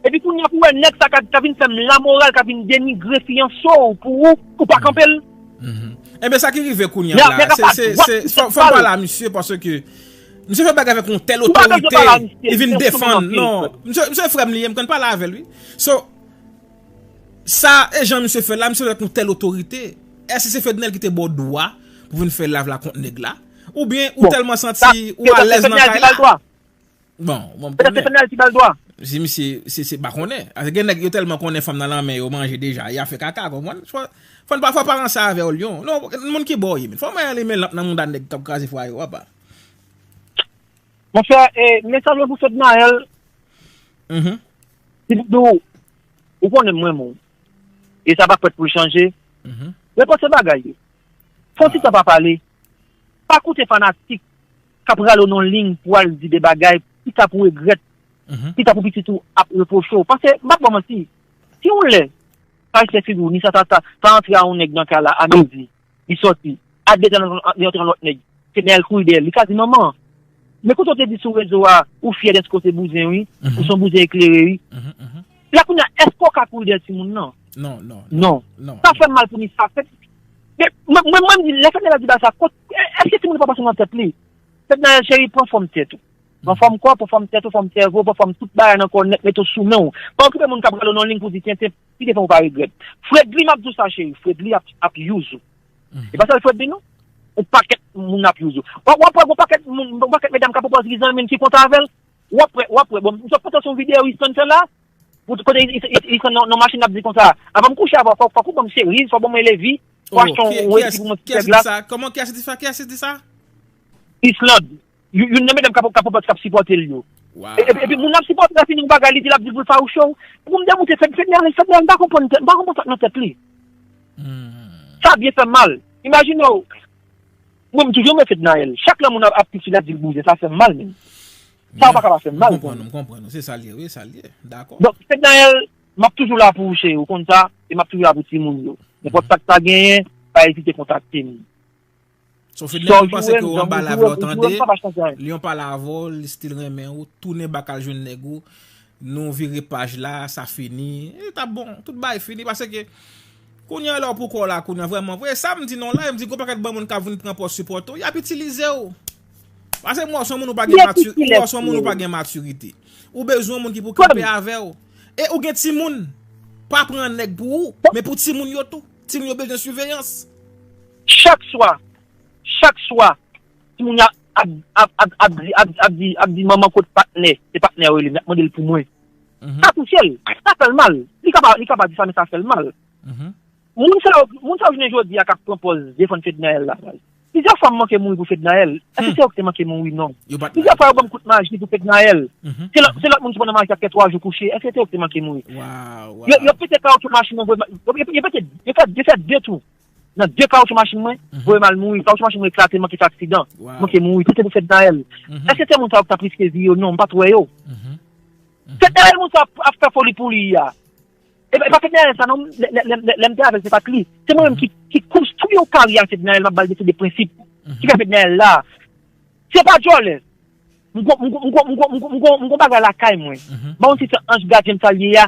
Epi kounye a pou wè nèg sa ka, ka vin fè m lamoral, ka vin denigre fiyanse w pou ou, ou pa kanpe l. Enben, sa ki rive kounye a la, se, se, se, fò, fò m pale a misye, paske misye fè bagay avèk yon tèl otorite, li vin defann, non, misye, misye frè m li ye, m konn pale avè l, wi. So, sa, e jan misye fè la, misye fè avèk yon tèl otorite. Èske se Fednaelle ki te ba w dwa pou vin fè live la kont nèg la? Oubyen ou tèlman santi ou alèz nan kay la? Bon, bon, petèt se Fednaelle ki ba l dwa. Si misye, se, se pa konnen. Paske gen nèg yo tèlman konnen fanm nan lanmen yo manje deja, y ap fè kaka, konprann? Fò, fò n pa, fò pa ranse avè w, Lyon. Non, moun ki bò w ye, men. Fò mwen ale men lanp nan mouda nèg k ap kraze fwaye w, apa. Monchè, e, mesaj mwen pou Fednaelle, si m di w, ou konnen m renmen w. E sa pa prèt pou l chanje. Repanse bagay yo. Fè yon ti tan pa pale. Pa koute fanatik k ap rale w nan liy pou al di de bagay, pita pou regrèt, pita pou pitit ou ap repwoche w. Paske, m p ap ba w manti, si yon lè, pa respè figi w, ni sa, sa, sa, sa antre a yon nèg nan kay la, a midi, li sòti, a de zè nan, li antre yon lòt nèg, Fednaelle kouri dèyè l, li ka di, manman, men kote w te di sou rezo a, ou fyè dèske w se bouzen, wi, ou se yon bouzen eklere, wi. La kounye a, èske w ka kouri dèyè timoun nan? Non, non, non. Sa fè m mal pou Nisa. Men mwen, mwen, mwen, m di, lè Fednaelle ap di bagay sa, kot, èske timoun pa pase nan tèt li? Fednaelle, cheri, pran fòm tèt ou. Pran fòm kò, pran fòm tèt ou, fòm sèvo, pran fòm tout bagay nan kò w nèt, mete w sou men w. Pa okipe moun k ap rale w nan liy pou di tenten, ki te fè w pa regrèt. Fredly, m ap di w sa, cheri, Fredly ap, ap use ou. E pa sèl Fredly, non. Yon pakèt moun ap use ou. W ap, w ap wè gon pakèt moun, gon pakèt medam k ap pran pòz li zanmi m ki kontan avè l. W ap wè, w ap wè. Bon, m sot pote yon videyo Easton fè la. Pou kote Easton nan, nan machin ap di konsa, "Avan m kouche avè w, fòk, fòk ou ban m cheriz, fòk ban mwen levi, fòk achte yon whisky pou mwen ti fè glas." Kòman, kiyès ki di sa? Kiyès ki di sa? Islande. Youn nan medam k ap, k ap, k ap sipòte l yo. E, e, epi moun ap sipòte l ap fini yon bagay, li di l ap di l pou l fawouche w. Pou m demoute, Fed, Fednaelle, Fednaelle, m pa konprann tèt, m pa konprann sa k nan tèt li. Sa byen fè m mal. Imajine w, mwen, m toujou renmen Fednaelle. Chak lè moun ap, ap piti, l ap di l bouzen, sa fè m mal, menm. Sa pa ka pa fè m mal. M konprann ou, m konprann ou. Se sa l ye, wi, sa l ye. Dakò. Donk, Fednaelle, m ap toujou la pou ou, cheri, ou konn sa, e m ap toujou la pou timoun yo. Nenpòt sa k ta genyen, pa ezite kontakte m. So, Fednaelle, ou panse ke w anba live la, w tande, Lion pale avè w, li still renmen ou, tounen bak al jwenn nèg ou, nou vire paj la, sa fini. E ta bon, tout bagay fini, paske kounye a lè w pou kò w la, kounye a vrèman vre, sa m di non la, m di gon pakèt bon moun k ap vin pran pòz sipòte w, y ap itilize w. Paske m wè w se yon moun ou pa gen mati-, m wè w se yon moun ou pa gen matirite. Ou bezwen yon moun ki pou kanpe avè w. E ou gen timoun, pa pran nèg pou ou, men pou timoun yo tou. Timoun yo bezwen siveyans. Chak swa, chak swa, timoun yo ap, ap, ap, ap, di, ap, ap, ap di, ap di, "Manman, kot patnè?" Se patnè yo rele m, y ap mande l pou mwen. Sa touche l, sa fè l mal. Li ka pa, li ka pa di sa, men sa fè l mal. Moun sa yo, moun sa yo jounen jodi a k ap pran pòz defann Fednaelle la. Plizyè fwa m manke mouri pou Fednaelle. Èske se yo ki te manke mouri? Non. Plizyè fwa yo ban m kout maji pou Fednaelle. Se lòt, se lòt moun ki pandan maji ap fè twa jou kouche. Èske se yo ki te manke mouri? Yo, yo pete kawotchou machin nan, yo, yo, yo pete, yo fè, yo fè de tou. Nan de kawotchou machin mwen, voye m al mouri. Kawotchou machin mwen eklate, manke fè aksidan. Manke mouri. Tout se pou Fednaelle. Èske se moun sa yo ki t ap riske vi yo? Non, m pa t wè yo. Fednaelle, moun sa ap, ap fè foli pou li a. E pa, e pa Fednaelle sa non, lè, lè, lè, lè, lè m te avè l, se pa t li. Se mwen menm ki, ki konstwi yon karyè a Fednaelle, m ap ba l leson de prensip. Ki fè Fednaelle la. Se pa djòlè. M gon, m gon, m gon, m gon, m gon, m gon, m gon bagay lakay mwen. M pa konn si se anj gadyen m sa l ye a,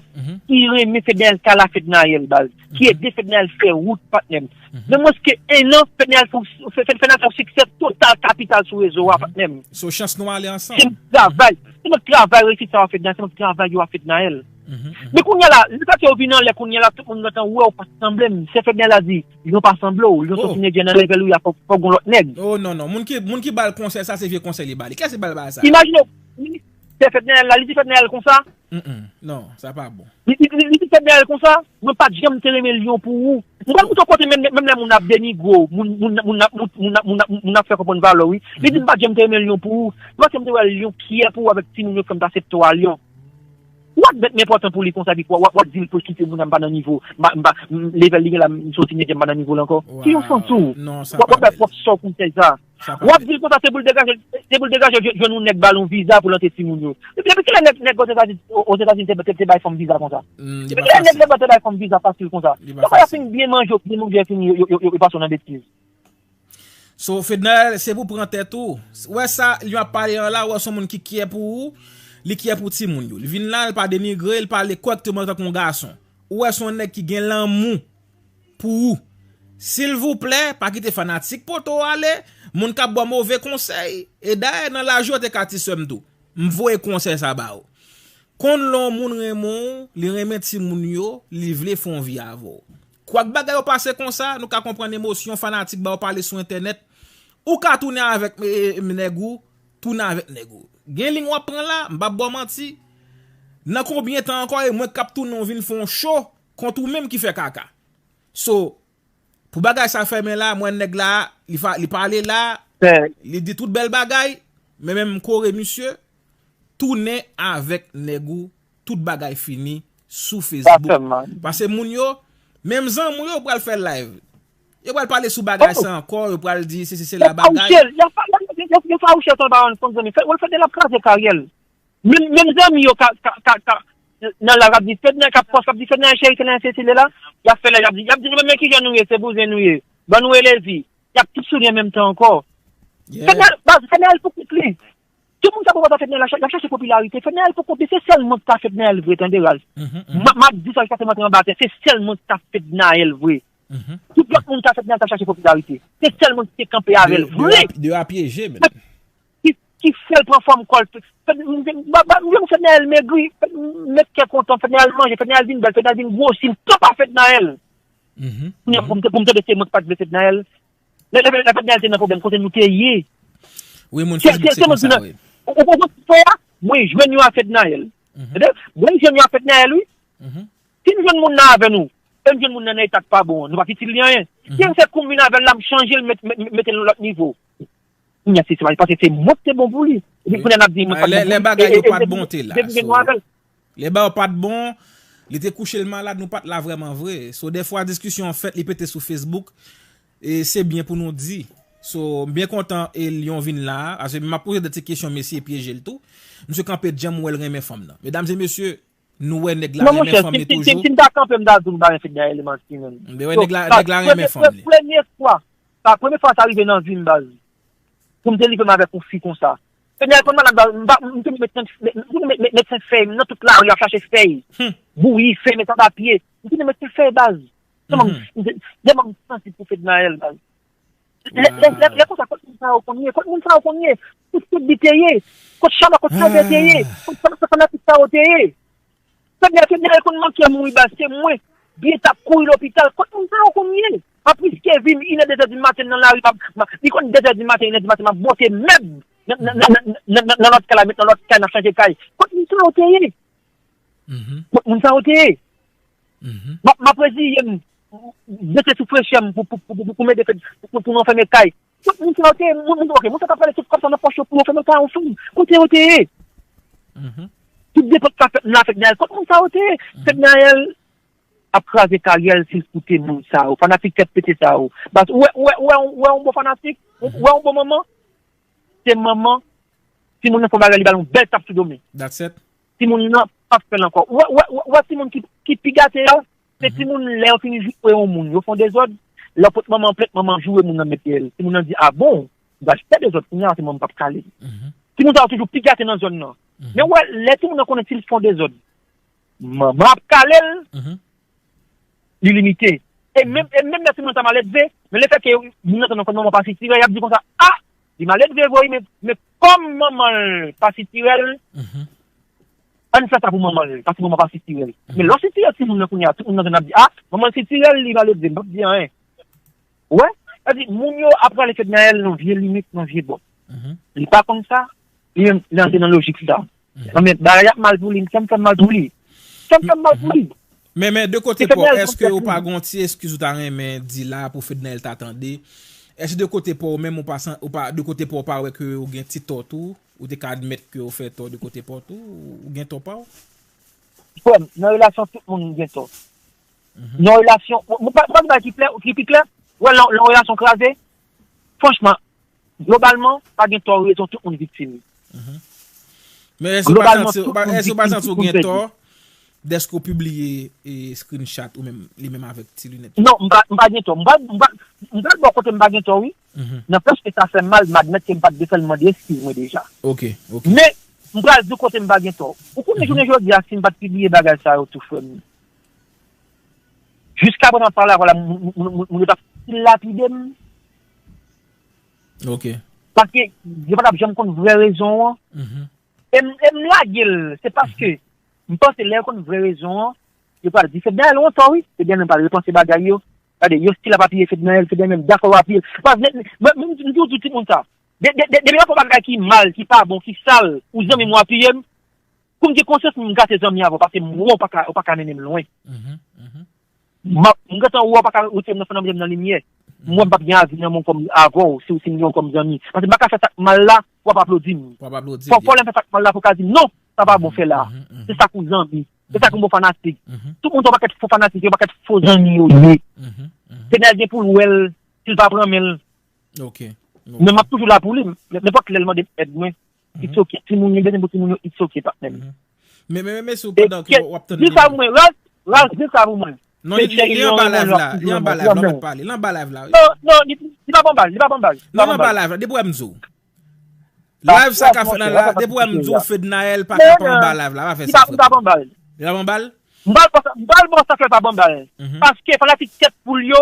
ki renmen Fednaelle, kay la Fednaelle, baz. Ki ede Fednaelle fè wout, patnè m. Nan mwens ke en an, Fednaelle fè, fè, fè, Fednaelle fè yon siksè total kapital sou rezo a, patnè m. So, chans nou ale ansanm. Se mwen k travay. Se mwen k travay reyisit sa yo a Fednaelle, se mwen k travay yo a Fednaelle. Men kounye a la, lè sa yo vin anlè, kounye a la, tout moun gentan wè w pa t sanble m. Se Fednaelle la di, "Lion pa sanble w, Lion se yon tinedjè nan level ou a, fòk, fòk gon lòt nèg." Oh, non, non. Moun ki, moun ki ba l konsèy sa, se vye konsèy li ba li. Kiyès ki ba l bagay sa? Imajine w, se Fednaelle la, li di Fednaelle konsa, Mm, mm. Non, sa pa bon. Li, li, li, li di Fednaelle konsa, "Mwen pa t janm te renmen Lion pou ou." M pral koute yon kote menm, menm lè moun ap denigre w, moun, moun, moun, moun ap fè konprann valè w, wi. Li di, "M pa t janm te renmen Lion pou ou. Paske m te wè Lion kyè pou ou avèk timoun yo k fè m t aksepte w a Lion." Ou ap bèt men enpòtan pou li konsa, epi w ap, w ap di l pou l kite moun nan, m pa nan nivo, m pa, m pa, m, level li gen la, m se yon tinedjè, m pa nan nivo l ankò. Ki yon santi w? W ap, w ap bay pwòp sè w konsèy sa. W ap di l konsa, se pou l degaje, se pou l degaje, jwenn, jwenn yon nèg ba l yon viza pou l antre timoun yo. Depi, depi kilè nèg, nèg Ozetazini, Ozetazini te, te, te bay fanm viza konsa? Depi kilè nèg, nèg te bay fanm viza fasil konsa? Yo pa fin byen manje, byen manje, fini, yo, yo, yo, yo pase w nan betiz. So, Fednaelle, se pou pran tèt ou. Wè sa, li ap pale an la, wè se yon moun ki kyè pou ou, li kyè pou timoun yo. Li vin la, li pa denigre, li pale kòrèkteman tankou yon gason. Ou wè se yon nèg ki gen lanmou pou ou. Silvouplè, pa kite fanatik pote w ale, moun k ap ba w move konsèy. E dayè, nan laj ou, yo te ka ti sè m tou. M voye konsèy sa ba ou. Konn lè yon moun renmen w, li renmen timoun yo, li vle fè yon vi avè w. Kwak bagay yo pase konsa, nou ka konprann emosyon fanatik ba w pale sou entènèt. Ou ka tounen avèk, e, e, nèg ou, tounen avèk nèg ou. Gen liy w ap pran la, m p ap ba w manti. Nan konbyen tan ankò, e mwen k ap tounen w vin fè yon cho kont ou menm ki fè kaka. So, pou bagay sa fèmen la, m wè nèg la, li fa-, li pale la, li di tout bèl bagay, men menm m kore misye, tounen avèk nèg ou, tout bagay fini sou Facebook. Paske moun yo, menm zanmi w yo pral fè live. Yo pral pale sou bagay sa ankò, yo pral di sesi sela bagay. Yo fawouche l, yo fawouche l, Fednaelle ap kraze karyè l. Menm, menm zanmi yo ka, ka, ka, ka, nan live ap di Fednaelle, k ap pòs, k ap di Fednaelle cheri, Fednaelle sesi lela, y ap fè live, y ap di, y ap di nou menm men kijan nou ye, se bouzen nou ye. Ban nou rele vi. Y ap tout souri an menm tan ankò. Fednaelle, baz, Fednaelle pou kont li. Tout moun k ap pran pòz a Fednaelle la, y ap chache popilarite. Fednaelle pou kont li, se sèl mwen k ta Fednaelle vre, tande Ralph. M ap, m ap di sa jiskaske m antre anba tè, se sèl mwen k ta Fednaelle vre. Tout lòt moun sa Fednaelle t ap chache popilarite. Se sèl moun ki te kanpe avè l vre. De a pyeje, men. Ki, ki fè l pran fòm kò l. Fed, m, m, m, m, m, Fednaelle megri, Fed, m, met kè kontan, Fednaelle manje, Fednaelle vin bèl, Fednaelle vin gwosi, m kanpe a Fednaelle. Kounye a, pou m te, pou m tande se mwen ki pa t vle Fednaelle. Lè, lè, lè Fednaelle te nan pwoblèm, kote nou te ye? Wi, moun Facebook se konsa, wi. Ou, ou, ou, ou, mwen jwenn yo a Fednaelle. Mwen jwenn yo a Fednaelle, wi. Si m jwenn moun nan avè nou, e m jwenn moun nan nan eta k pa bon an, nou p ap itil li anyen. Si m fè kou m vin avè l la, m chanje l, met, met, mete l nan lòt nivo. Kounye a, se, se, paske se mwen ki te bon pou li. Epi kounye a, n ap di, mwen pa t bon pou li. Lè bagay yo pa t bon, te la. Lè bagay yo pa t bon, li te kouche l malad, nou pa t la vrèman vre. So, dèfwa, diskisyon an fèt, li pete sou Facebook. E se byen pou nou di. So, m byen kontan e Lyon vin la a. Paske m ap poze de ti kesyon, mesye pyeje l tou. Misye kanpe djanm, m wè l renmen fanm nan. Medam e mesye, nou wè nèg la renmen fanm li toujou. Non, monchè, si, si, si, si m ta kanpe, m ta di w m pa renmen Fednaelle, menm si, menm. Men wè nèg la, nèg la renmen fanm li. Premye fwa, sa, premye fwa sa rive nan vi m, baz. Pou m te livre m avèk yon fi konsa. Fednaelle konn malad, baz, m pa, m te met, met, met, met, met, met senk fèy nan tout lari, ap chache fèy. Bouyi, fèy, met san papye. M te met senk fèy, baz. Tèlman m, m te, tèlman m sansib pou Fednaelle, baz. Lè, lè, lè, lè konsa, kot moun sa yo konn ye? Kot moun sa yo konn ye? Kot Fedby te ye? Kot Shabba, kot Flavia te ye? Kot, kot, kot fanatik sa yo te ye? Fednaelle, Fednaelle konn manke mouri, baz, se mwen. Byen t ap kouri lopital. Kot moun sa yo konn ye? M ap riske vi m inè, dezè di maten nan lari, m ap, m ap, li konn dezè di maten, inè di maten, m ap monte mèb nan, nan, nan, nan, nan, nan lòt kay la, met nan lòt kay, nan chanje kay. Kot moun sa yo te ye? Kot moun sa yo te ye? M ap, m ap reziye m, mete sou frechè m pou, pou, pou, pou, pou m ede fè, pou, pou, pou nou fèmen kay. Tout moun sa yo te ye, moun, moun, ok, moun sa k ap pale tout kòb sa nan pòch yo pou yo fèmen kay yon fanm. Kote yo te ye? Tout depans sa fèt nan afè Fednaelle. Kot moun sa yo te ye? Fednaelle ap kraze karyè l si l koute moun sa yo. Fanatik tèt pete sa yo. Baz, ou wè, ou wè, ou wè, ou wè yon bon fanatik? Ou wè yon bon manman? Se manman, timoun nan fè yon bagay, li ba l yon bèl tap sou do men. Timoun nan p ap fè l ankò. Ou wè, ou wè, ou wè, ou wè timoun ki, ki pi gate a, se timoun lè yo fin joure yon moun, yo fè yon dezòd, lè yo pot manman an plent, manman an joure moun nan met dèyè l. Timoun nan di, a bon, m pral fè dezòd kounye a, se manman m p ap kale m. Timoun sa yo toujou pi gate nan zòn nan. Men ou wè, lè timoun nan konnen si l fè yon dezòd, manman ap kale l, li limite. E menm, e menm lè timoun nan ta maledve, men lefètke moun nan tande kòm manman pa sitirè, y ap di konsa, a, li maledve vre wi, men, men kòm manman l pa sitirè l, ann fè sa pou manman l, paske manman pa sitirè l. Men lè w sitirè timoun nan kounye a, tout moun nan zòn nan ap di, a, manman l sitirè l, li maledve, m p ap di anyen. Ou wè? Sa di, moun yo ap rale Fednaelle nan vye limit, nan vye bò. Li pa konn sa, li menm, li antre nan lojik sa. Anben, bagay ap mal pou li, sa m fè m mal pou li. Sa m fè m mal pou li. Men, men, de kote pa w, èske ou pa gen yon ti eskiz ou ta renmen di la pou Fednaelle ta tande? Èske de kote pa w menm, ou pa, san- ou pa, de kote pa w, ou pa wè ke ou gen ti tò tou? Ou te ka admèt ke ou fè tò de kote pa w tou? Ou gen tò pa w? Frè m, nan relasyon, tout moun gen tò. Nan relasyon, ou, ou pa, pa gen bagay ki klè, ki pi klè? Ou wè, lè, lè yon relasyon kraze, franchman, globalman, pa gen tò, rezon, tout moun viktim. Men èske ou pa santi, ou pa, èske ou pa santi ou gen tò dèske ou pibliye e screenshot ou menm, li menm avèk ti linèt? Non, m pa, m pa gen tò. M pa, m pa, m pral bò kote m pa gen tò, wi. Nanpèske sa fè m mal, m admèt ke m pa t dwe fè l, m mande eskiz mwen deja. Ok, ok. Men, m pral di w kote m pa gen tò. Ou konnen jounen jodi a, si m pa t pibliye bagay sa yo tou, frè m, jiskaprezan, m ap pale avè w la, moun, moun, moun, moun yo t ap lapide m. Ok. Paske yo pa t ap janm konn vrè rezon an. E m, e m lage l, se paske m panse lè yo konn vrè rezon an, yo pral di, Fednaelle, ou antò wi. Ebyen, nou pral repanse bagay yo. Gade, yo still ap apiye Fednaelle, Fednaelle menm dakò apiye l. Paske, men, men, men, m toujou di timoun sa. De, de, de, depi w ap fè bagay ki mal, ki pa bon, ki sal, ou zanmi m, w apiye m, pou m gen konsyans m gate zanmi avè w, paske m wè w pa ka, w pa ka mennen m lwen. M ap, m gentan wè w pa ka retire m nan fannanm, m nan limyè. M wè m p ap gen avi nan men w kòm avè w, si w, si m gen w kòm zanmi. Paske m pa ka fè sa k mal la, w ap aplodi m. W ap aplodi m. Fò, fò lè m fè sa k mal la pou w ka di m, non, sa pa bon fè la. Se sa k yon zanmi. Se sa k yon bon fanatik. Tout moun se yon pakèt fo fanatik, yon pakèt fo zanmi yo ye. Fednaelle gen pou l wè l, si l pa pran men l. Ok. Men m ap toujou la pou li. Nenpòt lè l mande m èd mwen, it's ok. Timoun yo, bezwen pou timoun yo, it's ok, patnè m. Men, men, men, men, sou pandan ke w ap tann. Di sa pou mwen, Ralph, Ralph, di sa pou mwen. Non, li, li, li anba live la, li anba live la, w mèt pale, li anba live la. Non, non, li, li pa ban bal, li pa ban bal. Non, li anba live la, depi w wè m di w. Live sa ka fè nan la, depi w wè m di w Fednaelle pa ka pa anba live la, pa fè sa, frè. Li pa ban bal. Li pa ban bal? M pral ban sa, m pral ban sa, frè, pa ban bal. Paske fanatik tèt poul yo,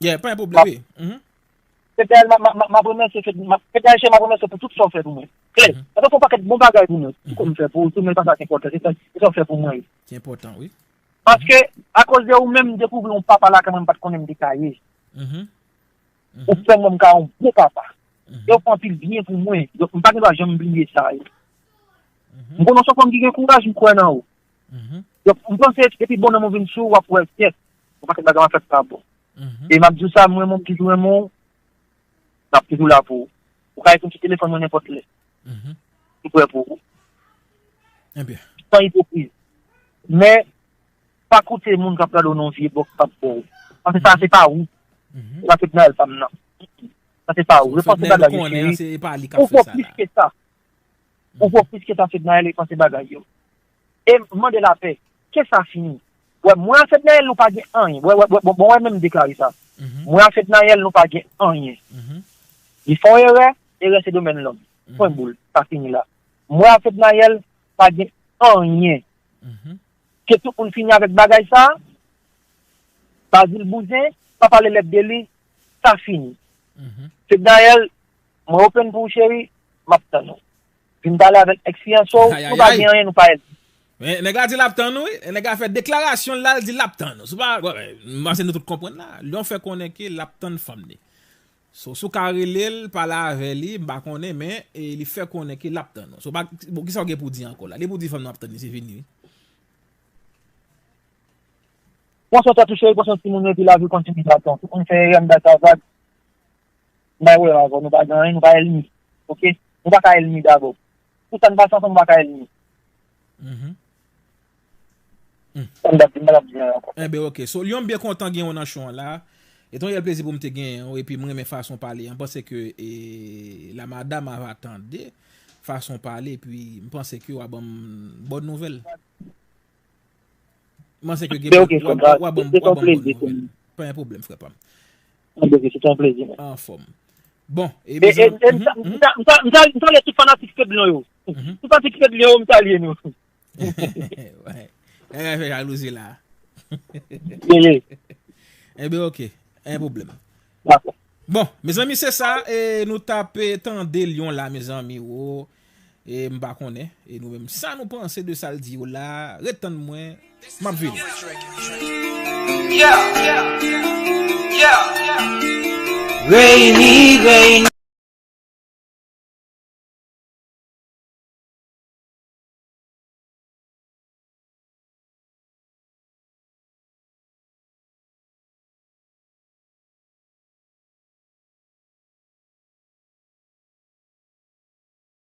Yeah, pa yon pwoblèm, wi. Mhm. Fednaelle, m ap remèsye, Fednaelle, m ap remèsye pou tout sa w fè pou mwen. Klè. Paske w fè yon pakèt bon bagay pou mwen. Tout sa w fè pou ou, tout sa w fè pou mwen, se sa w fè pou mwen. Se enpòtan, wi. Paske, akoz de ou menm, m dekouvri yon papa lakay mwen, m pa t konnen m te ka ye. Ou fè mwen m ka yon bon papa. E w fè anpil byen pou mwen. Donk, m pa gen dwa janm bliye sa yo. M konnen w se yon fanm ki gen kouraj, m kwè nan ou. Donk, m panse, depi bon nanm ou vin sou ou, w ap wè, yes, yon pakèt bagay w ap fè ki pa bon. E m ap di w sa, m renmen w, m toujou renmen w, m ap toujou la pou ou. Ou ka ekri m sou telefòn mwen nenpòt lè. M prè pou ou. Ebyen. San ipokrizi. Men, pa koute moun k ap gade w nan yon vye bòks k ap ba w. Paske sa se pa ou. Se pa Fednaelle pa m nan. Sa se pa ou. Repanse bagay yo, cheri. Ou fò plis ke sa. Ou fò plis ke sa, Fednaelle, repanse bagay yo. E mande lapè. Ke sa fini. Wè, mwen a Fednaelle, nou pa gen anyen. Wè, wè, wè, bon, bon, wè, menm deklare sa. Mwen a Fednaelle, nou pa gen anyen. Li fè yon erè, erè se domèn lòm. Pwen boul, sa fini la. Mwen a Fednaelle, pa gen anyen. Ke tout moun fini avèk bagay sa. Bazil bouzen, pa pale lèd de li, sa fini. Fednaelle, mwen open pou ou, cheri, m ap tann ou. Vin pale avèk eksperyans ou, nou pa gen anyen, nou pa ènmi. Men, nèg la di l ap tann ou, wi. Nèg la fè deklarasyon l la, l di l ap tann ou. Se pa, m panse nou tout konprann la. Lyon fè konnen ke l ap tann fanm li. So, si w ka rele l, pale avè li, m pa konnen, men, e, li fè konnen ke l ap tann ou. So, pa, bon, kisa w gen pou di ankò la? Li pou di fanm nan ap tann li, se vini, wi. Pran swen tèt ou, cheri, pran swen timoun yo, epi lavi w kontinye baton. Tout moun fè erè, m bay sa vag. M bay pwoblèm avè w, nou pa gen anyen, nou pa ènmi. Oke? Nou pa ka ènmi dabò. Tout sa n pase ansanm, nou pa ka ènmi. Sa m t ap di, m pa t ap di anyen ankò. Enben, oke. So, Lyon, m byen kontan gen w nan show an la. E te yon reyèl plezi pou m te genyen w, epi m renmen fason w pale an. M panse ke, e, la madam ava tande fason w pale, epi m panse ke w a ban m bòn nouvèl. M panse ke gen, w a, w a ban m, w a ban m bòn nouvèl. Pa gen pwoblèm, frè pa m. Anfòm. Bon, e, e, e, m sa-, m sa-, m sa-, m salye tout fanatik Fedlion yo. Tout fanatik Fedlion yo, m salye nou. Wè. Nèg la fè jalouzi la. Enben, oke. Pa gen pwoblèm. Dakò. Bon, mezanmi, se sa, e, nou t ap tande Lyon la, mezanmi, wo. E m pa konnen. E nou menm, sa nou panse de sa l di yo la? Ret tann mwen. M ap vini. Reyini, reyini.